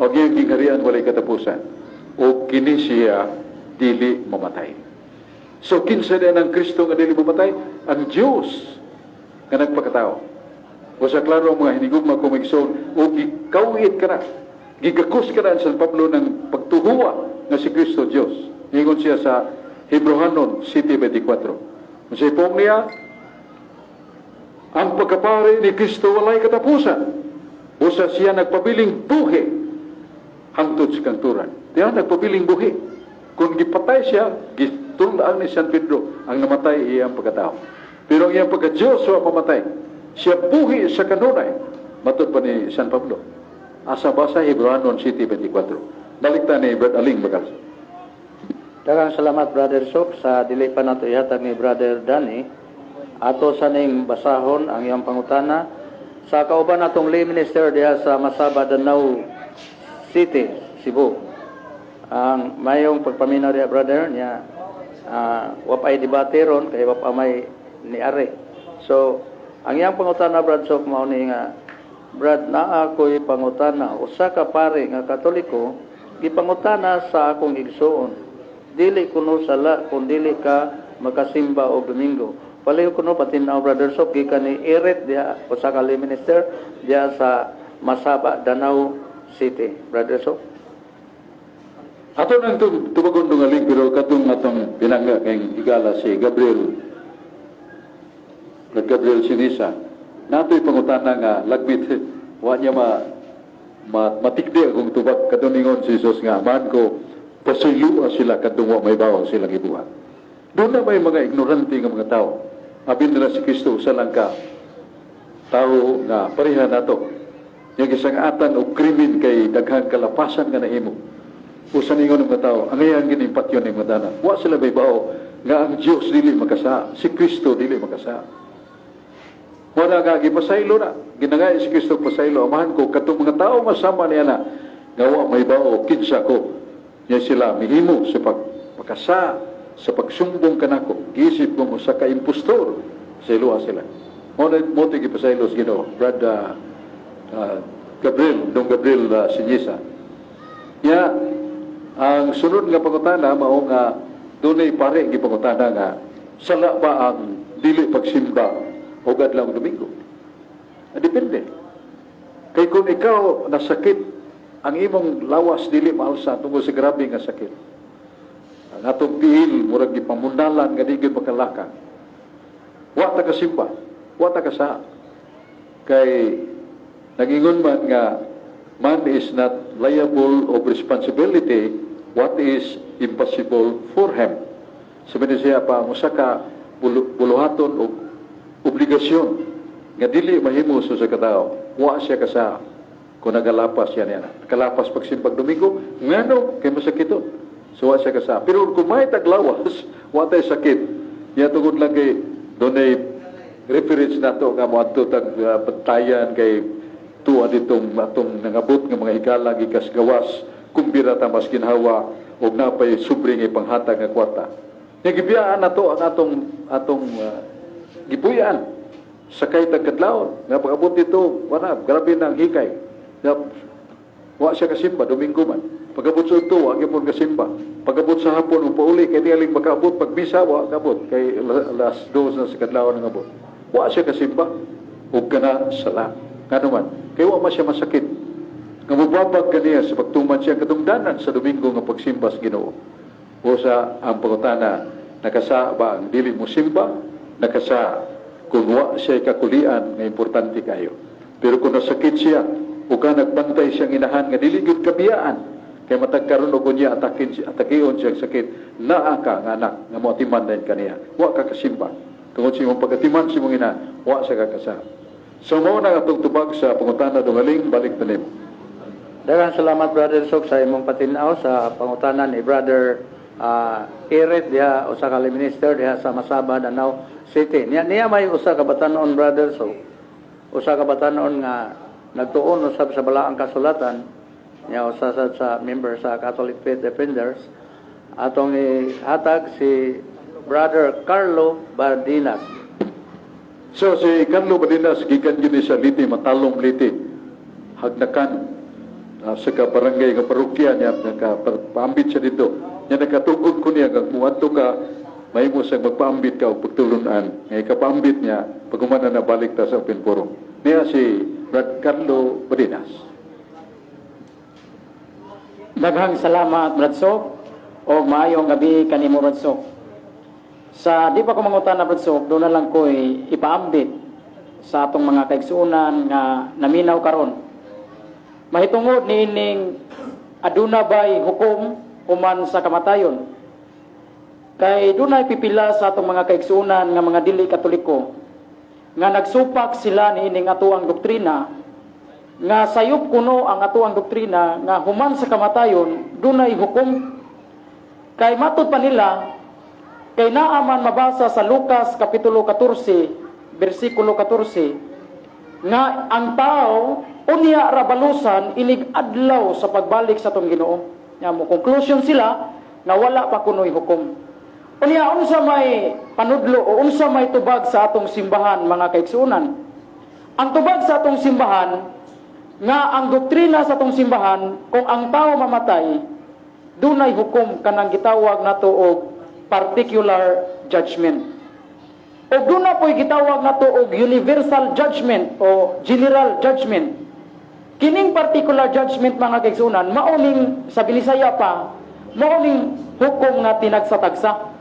O iyang gingharian walay katapusan. O kini siya dili mamatay. So kinsa din ang Kristo nga dili mamatay? Ang Dios nga nagpakatao. O sa klaro ang mga hinigugma kong igsoon, o gikawit ka na, gigakos ka na San Pablo ng pagtuhuwa nga si Kristo Dios. Ningon siya sa Hebrohanon 7:24. Sa ipong niya, ang pagkapari ni Kristo walay katapusan. Usa siya nagpabiling buhi hangtod sa kanturan. Diyan, nagpabiling buhi. Kung gipatay siya, gitulaan ni San Pedro ang namatay iyang pagkatao. Pero ang iyang pagka-Diyos wa mamatay. Siya buhi sa kanunay. Matod pa ni San Pablo. Asa ba sa Hebrohanon 7:24. Balik ta ni Brad Aling Bagal. Daghang salamat, Brother Sok, sa dili pa nato ihatag ni Brother Danny. Ato sa ning basahon ang iyang pangutana sa kauban natong lay minister diha sa Masaba, Danao City, Cebu. Ang mayong pagpaminaw diha, brother niya, wa pay debate ron kay wa pa may niari. So ang iyang pangutana, Brad Sok, mao ni nga, "Brad, naa ko'y pangutana. Usa ka pare nga Katoliko gipangutana sa akong igsuon. Dili kuno sala kung dili ka makasimba og Domingo? Palihog kuno patin-aw, Brother Sok," gikan ni Eret diha, usa ka lay minister diha sa Masaba, Danao City. Brother Sok. Ato nang tubagon dong aling, pero katong atong pinangga kay higala si Gabriel Brad Gabriel Sinisa. Nato'y pangutana nga lagbit wa niya ma matikdi akong tubag kadtong ningon si Jesus nga amahan ko pasaylua sila kadtong wa mahibaw silang gibuhat. Doon na may mga ignorante nga mga tao. Abin nila si Kristo usa lang ka tao nga pareha nato. Yang isang atan og krimen kay daghang kalapasan nga nahimo. Usa ningon ng mga tao, ang iyang ginimpatyon ng mga dana. Wa sila mahibaw nga ang Diyos dili makasa, si Kristo dili makasa. Wala nga gipasaylo na. Ginangay si Kristo pasaylo. Amahan ko, katong mga tao masama niya na, nga wa mahibaw kinsa ko. Nya sila mihimo sa pagpakasa, sa pagsumbong kanako. Giisip ko mo sa ka-impostor. Pasayloa sila. Mo na mo ito gipasaylo sa Ginoo. Brad Gabriel, Dong Gabriel Sinyisa. Ya, ang sunod nga pangutana mao nga dunay pare gipangutana nga sala ba ang dili pagsimba og adlaw Domingo? Depende. Kay kung ikaw nasakit ang imong lawas dili maalsa tungod sa grabe nga sakit. Ang atong tiil murag gipamundalan nga di gyud makalaka. Wa ta kasimba, wa ta kasa. Kay nagingon man nga man is not liable of responsibility what is impossible for him. Sabi ni siya pa ang usa ka buluhaton o obligasyon nga dili mahimo sa usa ka tawo, wa siya kasa kung nagalapas siya niya. Kalapas pagsimbag Domingo, ngano kay masakiton. So wa siya kasa. Pero kung may taglawas, wa tay sakit. Ya tungod lang kay dunay reference nato nga moadto tag bantayan kay tuwa ditong atong nangabot nga mga higala gikas gawas, kumbira ta mas ginhawa og napay sobre nga ipanghatag nga kwarta. Nya gibiyaan nato ang atong atong gipuy-an sakay tag kadlawon nga pag-abot dito, wala, grabe na ang hikay. Nga, wa siya kasimba Domingo man. Pag-abot sa udto, wa gyapon kasimba. Pag-abot sa hapon ug pauli kay tingaling makaabot pag misa, wa kaabot kay alas 2 na sa kadlawon ang abot. Wa siya kasimba ug kana sala. Ngano man? Kay wa man siya masakit nga mubabag kaniya sa pagtuman siya katungdanan sa Domingo nga pagsimba sa Ginoo. O sa ang pangutana, nakasa ba ang dili mo simba? Nakasa kung wa siya kakulian nga importante kayo. Pero kung nasakit siya o ka nagbantay siyang inahan nga dili gyud kabiyaan kay matag karon og unya atakin atakion siya sakit, naa ka nga anak nga moatiman dayon kaniya, wa ka kasimba tungod sa imong pagatiman sa imong ina, wa siya kakasa. So mao na atong tubag sa pangutana, Dongaling. Balik na nimo. Daghang salamat, Brother Sok, sa imong patinaw sa pangutana ni Brother Iret diha, usa ka minister diha sa Masaba, Danao City. Niya niya may usa ka batanon, Brother Sok. Usa ka batanon nga nagtuon usab sa balaang kasulatan niya, usa sa member sa Catholic Faith Defenders. Atong ihatag si Brother Carlo Bardinas. So si Carlo Balinas gikan gyud ni sa Leyte, Matalom, Leyte. Hagnakan sa ka barangay nga parokya niya, nakapaambit siya dito. Nya nakatugod ko niya nga muadto ka, mahimo sa magpaambit ka og pagtulunan. Nga ikapaambit niya pagumana na balik ta sa open forum. Niya si Brad Carlo Balinas. Daghang salamat, Brad Sok, o maayong gabi kanimo, Brad Sok. Sa di pa ko mangutana, Brad Sok, doon na lang ko'y ipaambit sa atong mga kaigsuonan nga naminaw karon. Mahitungod niining aduna bay hukom human sa kamatayon. Kay dunay pipila sa atong mga kaigsuonan nga mga dili Katoliko nga nagsupak sila niining atoang doktrina nga sayop kuno ang atoang doktrina nga human sa kamatayon dunay hukom. Kay matud pa nila, kay naa man mabasa sa Lucas kapitulo 14 bersikulo 14 nga ang tao unya ra balusan inig adlaw sa pagbalik sa atong Ginoo. Nya mo conclusion sila nga wala pa kunoy hukom. Unya unsa may panudlo o unsa may tubag sa atong simbahan, mga kaigsuonan? Ang tubag sa atong simbahan nga ang doktrina sa atong simbahan, kung ang tao mamatay, dunay hukom, kanang gitawag nato og particular judgment. O duna po'y gitawag nato og universal judgment o general judgment. Kining particular judgment, mga kaigsuonan, mao ning sa Binisaya pa, mao ning hukom nga tinagsatagsa.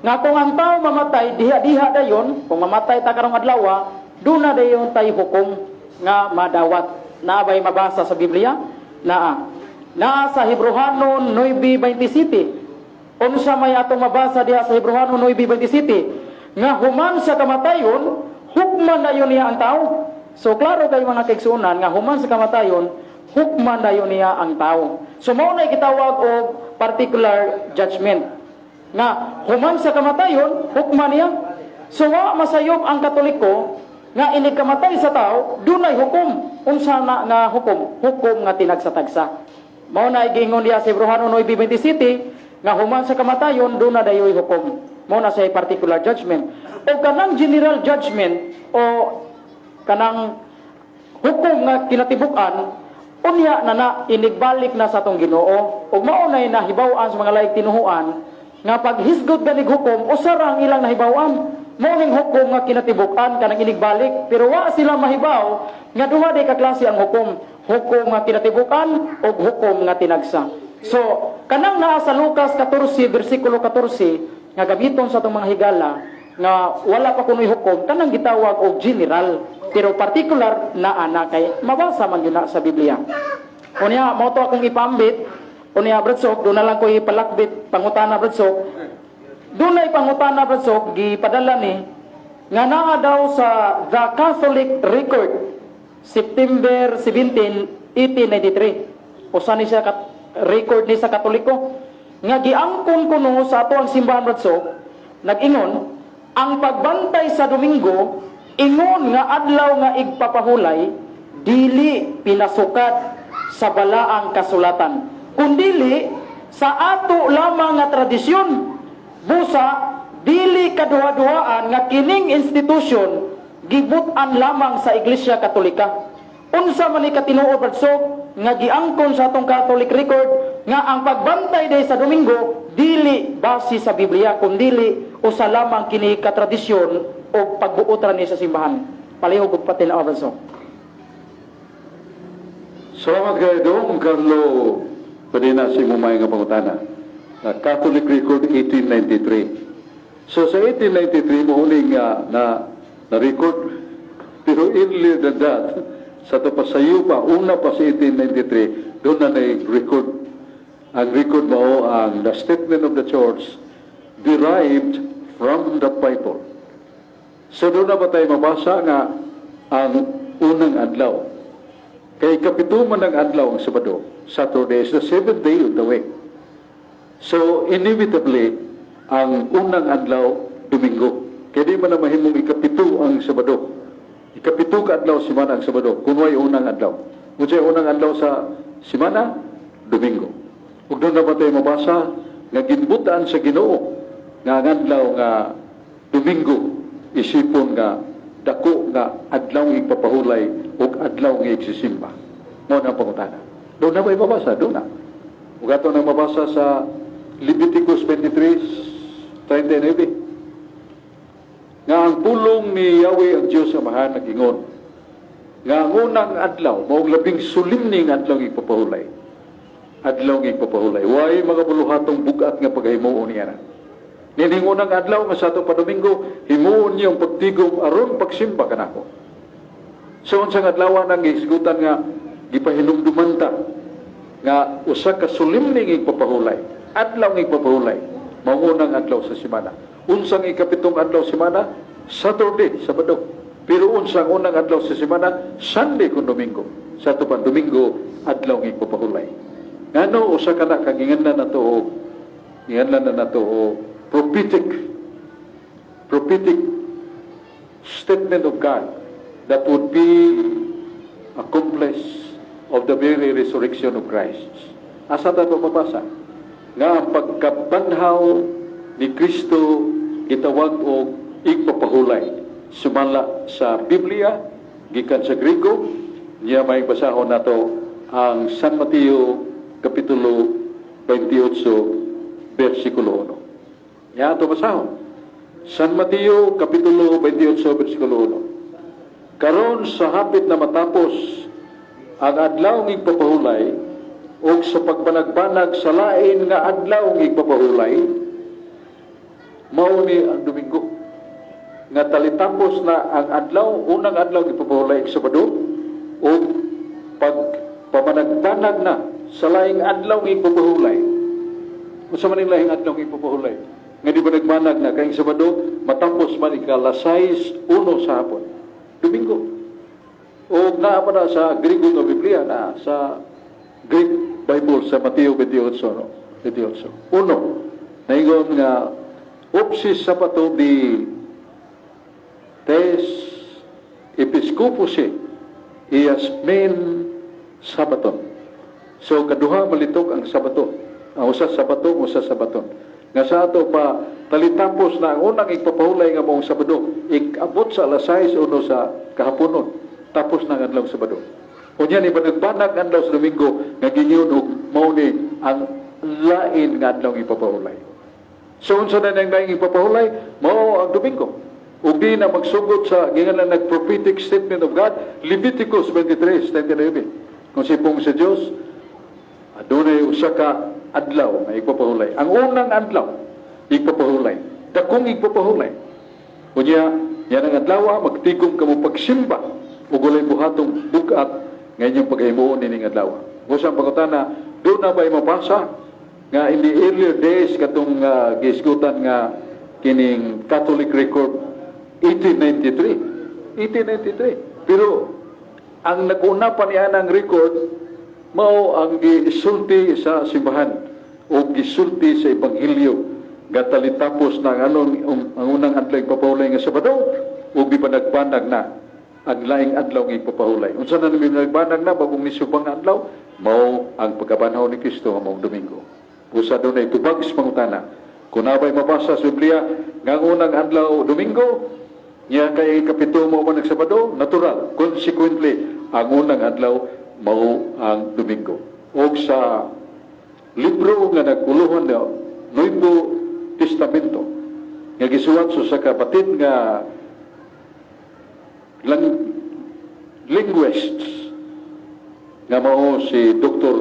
Nga kung ang tao mamatay, diha-diha dayon, kung mamatay ta karong adlaw, duna dayon tay hukom nga madawat. Naa bay mabasa sa Biblia? Naa. Naa sa Hebrohanon 9:27. Unsa may atong mabasa diha sa Hebrohanon 9:27? Nga human sa kamatayon, hukman dayon niya ang tao. So klaro kay, mga kaigsuonan, nga human sa kamatayon, hukman dayon niya ang tao. So mao na gitawag og particular judgment. Nga human sa kamatayon, hukman niya. So wa masayop ang Katoliko nga inig kamatay sa tao, dunay hukom. Unsa na nga hukom? Hukom nga tinagsatagsa. Mao na giingon diha sa Hebrohano 9:27 nga human sa kamatayon duna dayoy hukom. Mao na siya particular judgment. O kanang general judgment o kanang hukom nga kinatibuk-an, unya na na inigbalik na sa atong Ginoo, ug mao nay nahibaw-an sa mga laing tinuhuan nga paghisgot ganig hukom, usa ra ang ilang nahibaw-an, mao ning hukom nga kinatibuk-an, kanang inigbalik. Pero wa sila mahibaw nga duha day ka klase ang hukom: hukom nga kinatibuk-an ug hukom nga tinagsa. So kanang naa sa Lucas 14 bersikulo 14 nga gamiton sa atong mga higala nga wala pa kunoy hukom, kanang gitawag og general. Pero particular na ana kay mabasa man gyud na sa Biblia. Unya, mao to akong ipambit. Unya, Brad Sok, doon na lang ko ipalakbit pangutana, Brad Sok. Doon na ipangutana, Brad Sok, gipadala ni nga naa daw sa The Catholic Record, September 17, 1893. Usa ni siya record ni sa Katoliko nga giangkon kuno sa ato ang simbahan, Brad Sok, nag-ingon ang pagbantay sa Domingo, ingon nga adlaw nga igpapahulay, dili pinasukat sa balaang kasulatan kundili sa ato lamang nga tradisyon. Busa dili kaduha-duhaan nga kining institusyon gibut-an lamang sa Iglesia Katolika. Unsa man ni katinuod, Brad Sok, nga giangkon sa atong Catholic Record nga ang pagbantay day sa Domingo dili base sa Biblia kundili usa lamang kini ka tradisyon o pagbuot ra ni sa simbahan? Palihog og patin-aw, Brad Sok. Salamat kay Dong Carlo Padina sa imong nga pangutana. Na Catholic Record 1893. So sa 1893 mo uling nga na na record, pero earlier than that, sa to pasayo pa, una pa sa 1893, doon na na-record. Ang record mao ang the statement of the church derived from the Bible. So doon na ba tayo mabasa nga ang unang adlaw? Kay kapito man ang adlaw ang Sabado. Saturday is the seventh day of the week. So inevitably, ang unang adlaw, Domingo. Kaya di man na mahimong ikapito ang Sabado. Ikapito ka adlaw simana ang Sabado. Kung way unang adlaw. Kung siya unang adlaw sa simana, Domingo. Ug doon na ba tayo mabasa nga ginbutan sa Ginoo nga ang adlaw nga Domingo isipon nga dako nga adlaw igpapahulay ug adlaw nga igsisimba? Mao na ang pangutana. Doon na ba ibabasa? Doon na. Ug ato nang mabasa sa Leviticus 23:39 nga ang pulong ni Yahweh ang Diyos Amahan nag-ingon nga ang unang adlaw maong labing solemne nga adlaw nga igpapahulay. Adlaw nga igpapahulay. Way mga buluhatong bugat nga paghimuon niya na. Nining unang adlaw nga sa ato pa Domingo, himuon niyo ang pagtigom aron pagsimba kanako. So unsang adlaw nang gihisgutan nga gipahinumduman ta nga usa ka solemne nga igpapahulay? Adlaw nga igpapahulay. Mao unang adlaw sa semana. Unsang ikapitong adlaw semana? Saturday, Sabado. Pero unsang unang adlaw sa semana? Sunday kung Domingo. Sa ato pa Domingo, adlaw nga igpapahulay. Ngano usa ka na kaginganlan na to og giinganlan na nato og prophetic statement of God that would be accomplished of the very resurrection of Christ. Asa ta ito mabasa? Nga ang pagkabanhaw ni Kristo gitawag og igpapahulay. Sumala sa Biblia, gikan sa Grigo, niya may basahon nato ang San Mateo Kapitulo 28, versikulo 1. Ya ato basahon. San Mateo Kapitulo 28, versikulo 1. Karon sa hapit na matapos ang adlaw ng igpapahulay o sa pagbanagbanag sa lain nga adlaw ng igpapahulay, mao ni ang Domingo. Nga talitapos na ang adlaw, unang adlaw ng igpapahulay, Sabado, o pag pamanagbanag na sa laing adlaw ng igpapahulay. Unsa man ang laing adlaw ng igpapahulay? Nga di ba nagbanag na kayong Sabado, matapos man ika-alas 6:01 sa hapon. Domingo. O naa pa na sa Grigo nga Biblia, na sa Greek Bible sa Mateo 28, no? 28. Uno, naingon nga opsis sabato di tes episkopose ias men sabaton. So kaduha malitok ang Sabato. Ang usa Sabato, ang usa Sabaton. Nga sa ato pa talitapos na ang unang igpapahulay nga maong Sabado, ikabot sa alas 6:01 sa kahaponon. Tapos na ang adlaw Sabado. Unya ni banagbanag ang adlaw sa Domingo nga gingon og mao ni ang lain nga adlaw ipapahulay. So unsa na nang laing ipapahulay? Mao ang Domingo. Ug di na magsugod sa gingan nag prophetic statement of God, Leviticus 23:39. Kung sipong sa Dios, adunay usa ka adlaw nga igpapahulay. Ang unang adlaw igpapahulay. Dakong igpapahulay. Unya, yan ang adlaw magtigom kamo pagsimba. ug walay buhatong bug-at nga inyong paghimuon nining adlaw. Busa ang pangutana, duna ba mabasa nga in the earlier days katong gisgutan nga kining Catholic record 1893? 1893. Pero ang nag-una pa niya ng record mao ang gisulti sa simbahan o gisulti sa ebanghelyo nga talitapos na ang anong ang unang adlaw ipapahulay nga Sabado ug gipanagbanag na ang laing adlaw nga ipapahulay. Unsa na nagbanag na bagong nisubang nga adlaw? Mao ang pagkabanhaw ni Kristo nga maong Domingo. Usa dunay tubag sa pangutana. Kung nabay mabasa sa Biblia nga ang unang adlaw Domingo, niya kay kapito mo man Sabado, natural. Consequently, ang unang adlaw mao ang Domingo. Og sa libro nga nagkuluhan na Nuevo Testamento nga gisuwat sa usa ka batid nga linguists nga mao si Dr.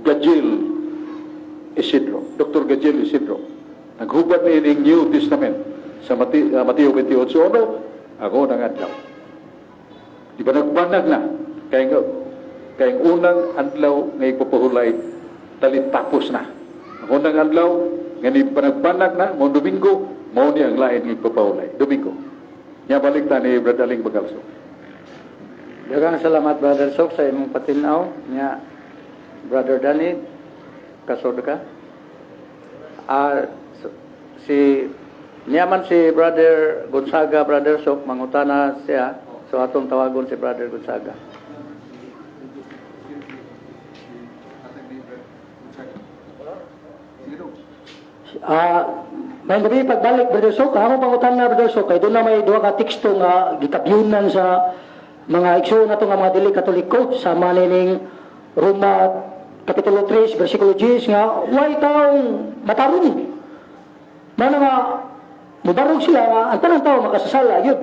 Gajil Isidro. Dr. Gajil Isidro. Naghubad ni ining New Testament sa Mateo 28:1, ako ng adlaw. Di ba nagbanag na? Kay ang unang adlaw nga ipapahulay, talitapos na. Ang unang adlaw, nga ni panagbanag na, mo Domingo, mao ni ang lain nga ipapahulay. Domingo. Nya balik ta ni Brad Aling Bagalso. Daghang salamat, Brother Sok, sa imong patinaw. Nya, Brother Danny, kasod ka. Si niya man si Brother Gonzaga, Brother Sok, mangutana siya. So atong tawagon si Brother Gonzaga. May gabi pagbalik, Brother Sok, ako pangutana, Brother Sok, kay doon na may duha ka teksto nga gitabyunan sa mga igsoon nato nga mga dili Katoliko sa manining Roma Kapitulo 3 versikulo 10 nga way taong matarong. Mana nga mubarog sila nga ang tanang tao makasasala yun.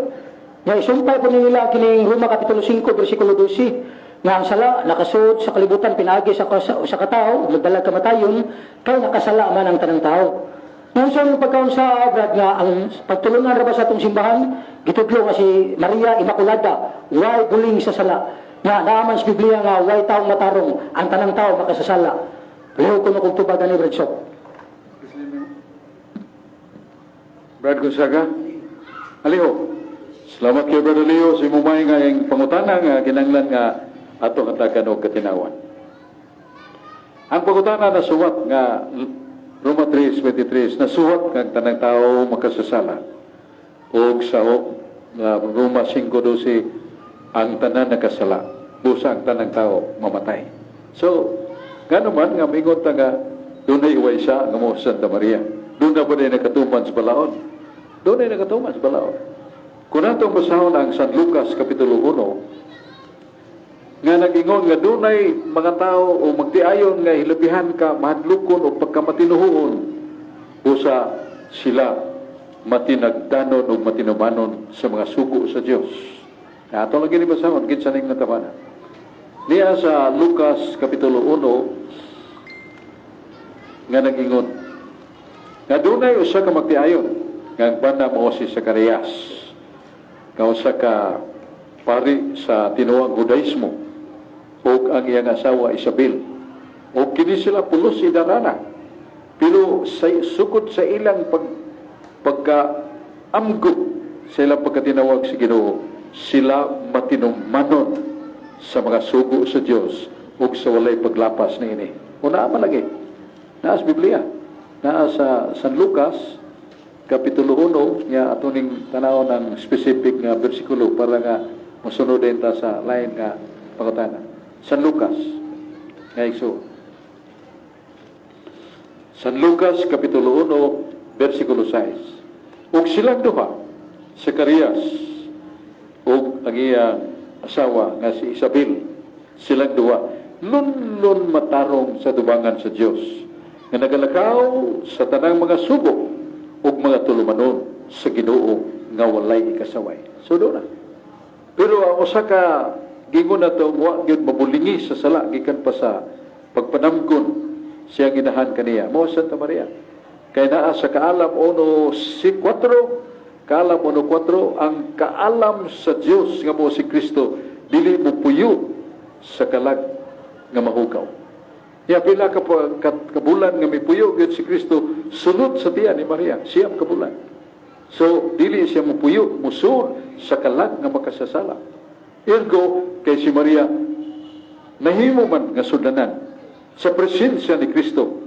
Nga isumpay po nila kining Roma Kapitulo 5 versikulo 12 nga ang sala nakasuod sa kalibutan pinaagi sa katao nagdala kamatayon kay nakasala man ang tanang tao. Nung sa pagkaon sa Brad nga ang pagtulungan ra ba sa atong simbahan gitudlo nga si Maria Immaculada way buling sa sala. Nga naaman sa Biblia nga way taong matarong ang tanang tao makasasala. Lihok ko no kung tubagan ni Brad Sok. Brad Gonzaga? Aliho. Salamat kay Brad Aliho sa imong nga iyang pangutana nga kinahanglan nga ato hatagan og katinawan. Ang pangutana na suwat nga Roma 3:23 nasuwat nga ang tanang tao makasasala. Og sa Roma 5:12 ang tanan nakasala. Busa ang tanang tao mamatay. So, ngano man nga mingon ta nga dunay iway siya nga mo Santa Maria. Doon na ba na nakatuman sa balaod? Doon na nakatuman sa balaod. Kung natong basahon ang San Lucas Kapitulo 1, nga nag-ingon nga dunay mga tao o magtiayon nga hilabihan ka mahadlokon o pagkamatinuhuon, usa sila matinagdanon o matinumanon sa mga sugo sa Dios. Ato lang gini basahon kinsa ning natabana. Niya sa Lucas Kapitulo 1 nga nag-ingon nga dunay usa ka magtiayon nga ang bana mao si Zacarias, nga usa ka pari sa tinuang Judaismo, ug ang iyang asawa Isabel, ug kini sila pulos idarana, pero sa sukod sa ilang pagka amgo sa ilang pagkatinawag sa Ginoo, sila matinumanon sa mga sugo sa Dios ug sa walay paglapas niini. Una man lagi naa sa Biblia, naa sa San Lucas Kapitulo 1 nga ato ning tanaw ng specific nga bersikulo para nga mosunod din ta sa lain nga pangutana. San Lucas nga igso. San Lucas Kapitulo 1 versikulo 6. Ug silang duha, Zacarias ug ang iyang asawa nga si Isabel, silang duha lunlun matarong sa tubangan sa Dios nga nagalakaw sa tanang mga sugo ug mga tulumanon sa Ginoo nga walay ikasaway. So doon na. Pero ang usa ka gingon na to, wa gyud mabulingi sa sala gikan pa sa pagpanamgon siyang inahan kaniya. Mao Santa Maria. Kay naa sa Kaalam 1:4 Kaalam 1:4, ang kaalam sa Dios nga mo si Kristo dili mo puyo sa kalag nga mahugaw. Ya pila ka bulan nga mipuyo gyud si Kristo sulod sa tiyan ni Maria, 9 ka bulan. So dili siya mupuyo, musulod sa kalag nga makasasala. Ergo kay si Maria nahimo man nga sudlanan sa presensya ni Kristo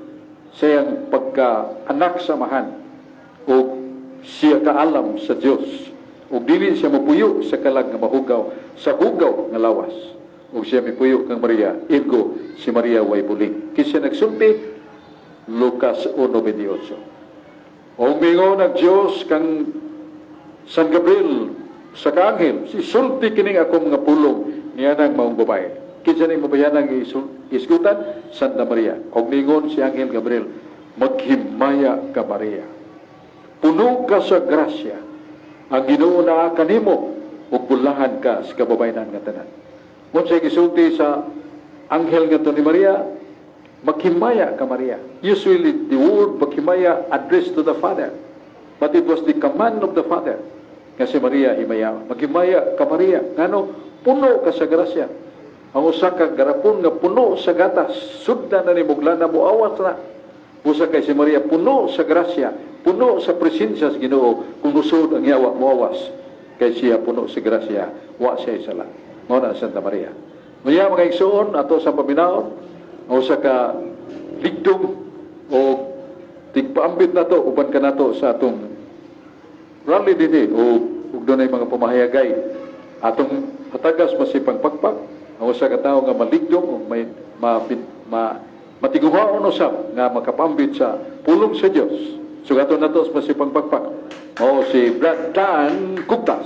sa iyang pagka-anak sa Amahan o siya kaalam sa Dios ug dili siya mapuyo sa kalag nga mahugaw, sa hugaw nga lawas, ug siya mipuyo kang Maria. Ergo si Maria way buling. Kinsa nagsulti? Lucas 1:28. O mingon ang Dios kang San Gabriel sa kaanghel, "Isulti kining akong mga pulong niya nang maong babae." Kinsa ning mabayanang isgutan? Santa Maria. Og ningon si Anghel Gabriel, "Maghimaya ka, Maria. Puno ka sa grasya. Ang Ginoo naa kanimo ug bulahan ka sa kababayenan nga tanan." Unsay gisulti sa anghel ngadto ni Maria? "Maghimaya ka, Maria." Usually the word "maghimaya" addressed to the Father. But it was the command of the Father nga si Maria himaya. "Maghimaya ka, Maria. Ngano? Puno ka sa grasya." Ang usa ka garapon nga puno sa gatas, sudna na ni muglana, mo awas na. Busa kay si Maria puno sa grasya, puno sa presensya sa Ginoo, kung usod ang yawa moawas. Kay siya puno sa grasya, wa siya sala. Mao na Santa Maria. Maya mga igsoon, ato sa paminaon, ang usa ka ligdong o tigpaambit nato uban kanato sa atong rally dinhi o ug dunay mga pamahayagay atong hatagas masipang pakpak ang usa ka tawo nga maligdong o may ma, matiguhaon usab nga makapambit sa pulong sa Dios. Sugaton nato sa masipang pakpak o si Brad Dan Guptas.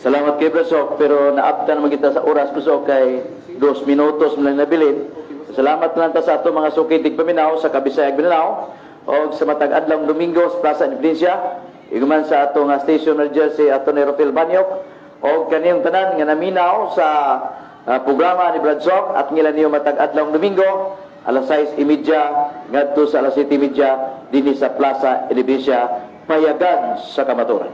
Salamat kay Brasok, pero naabta naman kita sa oras, Brasok, kay 2 minutos mo lang nabilin. Salamat lang ta sa ato mga suki tigpaminaw sa Kabisayag Mindanao o sa matag adlaw Domingo sa Plaza Independencia. Iguman sa ato nga station manager si Ato Rofil Banyok o kaniyong tanan nga naminaw sa programa ni Brad Sok at ngila niyo matag adlaw Domingo alas 6:30 ngadto sa alas 7:30 dinhi sa Plaza Independencia, payagan sa kamaturan.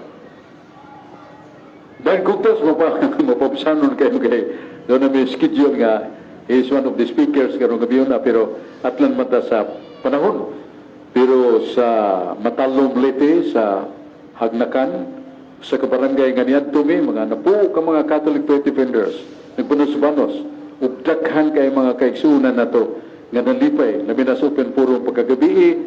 Dan Guptas mo pa mapapsanon kayo kay doon na may schedule nga he is one of the speakers karong gabi na, pero atlan mata sa panahon. Pero sa Matalom, Leyte, sa Hagnakan, sa kabarangay nga niadto mi, mga napuo ka mga Catholic Faith Defenders nagpunos-banos ug daghan kay mga kaigsuonan nato nga nalipay, labi na sa open forum pagkagabi,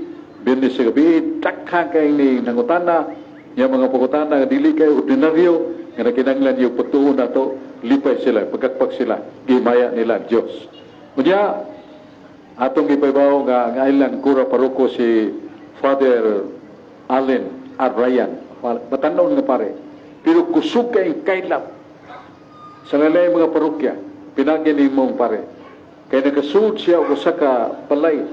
Biyernes sa gabi. Daghan kay ni nangutana yung mga pangutana nga dili kay ordinaryo nga nakinanglan yung pagtuo nato. Lipay sila, pagkakpak sila, gimaya nila ang Diyos. Unya atong gipahibaw nga ang ilang kura paroko si Father Allen R. Ryan, batan-on nga pare, pero kusog kay kaylap sa lain mga parokya pinagi ni mong pare kay nakasud siya og usa ka balay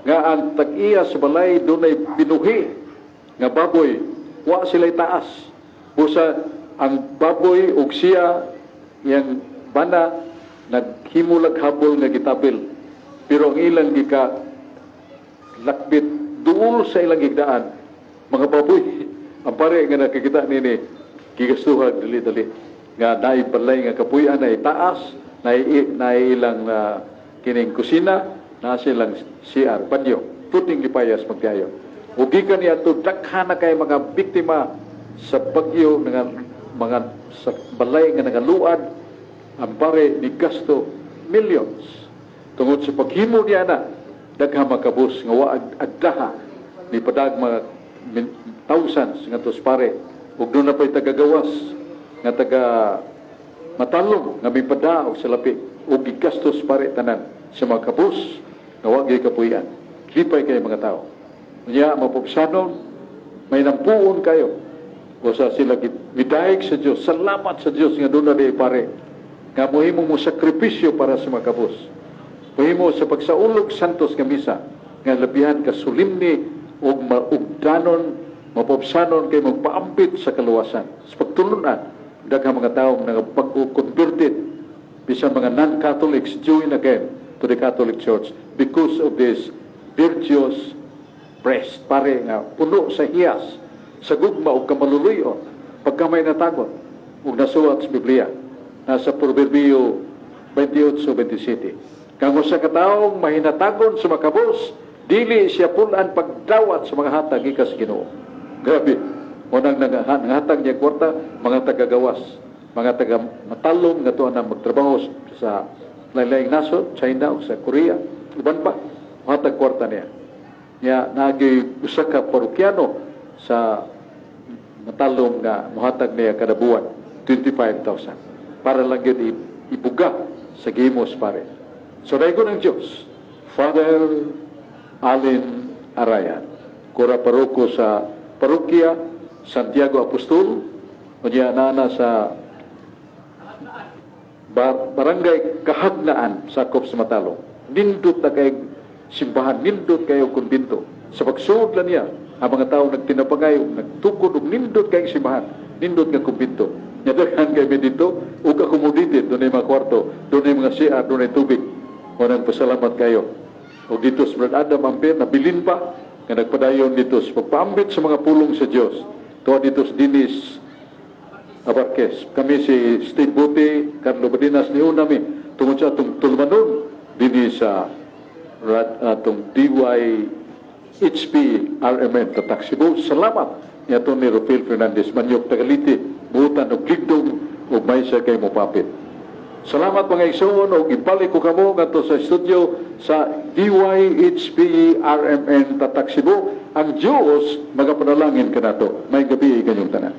nga ang tag-iya sa balay dunay binuhi nga baboy. Wa sila taas, busa ang baboy ug siya yang bana naghimulag habol nga gitabil, pero ang ilang gika lakbit duol sa ilang higdaan mga baboy. Ang pare nga nakikita nini gigastuhan dali-dali nga naay balay nga kapuy-an, naay taas, naay ilang kining kusina na silang CR, banyo, puting lipayas magkayo. Ug gikan niya daghan na kay mga biktima sa bagyo nga mga sa balay nga nangaluad. Ang pare ni gasto millions tungod sa paghimo niya na daghang makabus nga wa agdaha ni padag mga thousands nga tos pare, ug doon na pa'y tagagawas nga taga Matalom nga mipada og salapi ug gigastos pare tanan sa mga kabus nga wa gyud kapuy-an. Lipay kay mga tao nya mapugsanon, may nampuon kayo o sa sila midayeg sa Dios. Salamat sa Dios nga doon na di pare nga mohimo mo sakripisyo para sa mga kabus, mohimo sa pagsaulog santos nga misa nga labihan ka solemne ug maugdanon, mapupsanon kay magpaambit sa kaluwasan sa pagtulunan. Daghang mga tao nga pag-converted, bisan mga non-Catholics join again to the Catholic Church because of this virtuous Breast, pare nga puno sa hiyas, sa gugma ug kamaluluyon, pagka mahinatagon, ug nasuwat sa Biblia, nasa Proverbio 28:27. Kang usa ka taong mahinatagon sa makabos, dili siya pulan pagdawat sa mga hatag gikan sa Ginoo. Grabe. Unang nanghatag niya kwarta, mga tagagawas, mga taga Matalom nga tuwa na magtrabaho sa lain-laing nasod, China o sa Korea, uban pa, hatag kwarta niya. Niya naagi usa ka parokyano sa Matalom nga mohatag niya kada buwan 25,000 para lang yun ibuga sa gihimo sa pare. So daygon ang Diyos. Father Allen Arayan, kura paroko sa Parokya Santiago Apostol, unya nana sa Barangay Kahagnaan sakop sa Matalom. Nindot na kay simbahan, nindot kayo kumbinto. Sa pagsuod lang niya, ang mga tao nagtinapangay, nagtukod og nindot kay simbahan, nindot nga kumbinto. Nya daghan kay mi dito ug accommodated, dunay mga kwarto, dunay mga CR, dunay tubig. Walang pasalamat kayo. O dito sa Brad Adam Amper, nabilin pa, nga nagpadayon dito sa pagpaambit sa mga pulong sa Dios. Tuwa dito sa Dinis Abarquez. Kami si Steve Buti, Carlo Badinas, ni mi tungod sa atong tulumanon dinhi sa atong DYHP RMN Tatak Cebu. Salamat ni ato ni Rufil Fernandez Manyok Tagaliti, buutan og ligdong ug may siya kay mopapit. Salamat, mga igsoon, ug ibalik ko kamo ngadto sa studio sa DYHP RMN Tatak Cebu. Ang Diyos magapanalangin kanato. Maayong gabii kanyong tanan.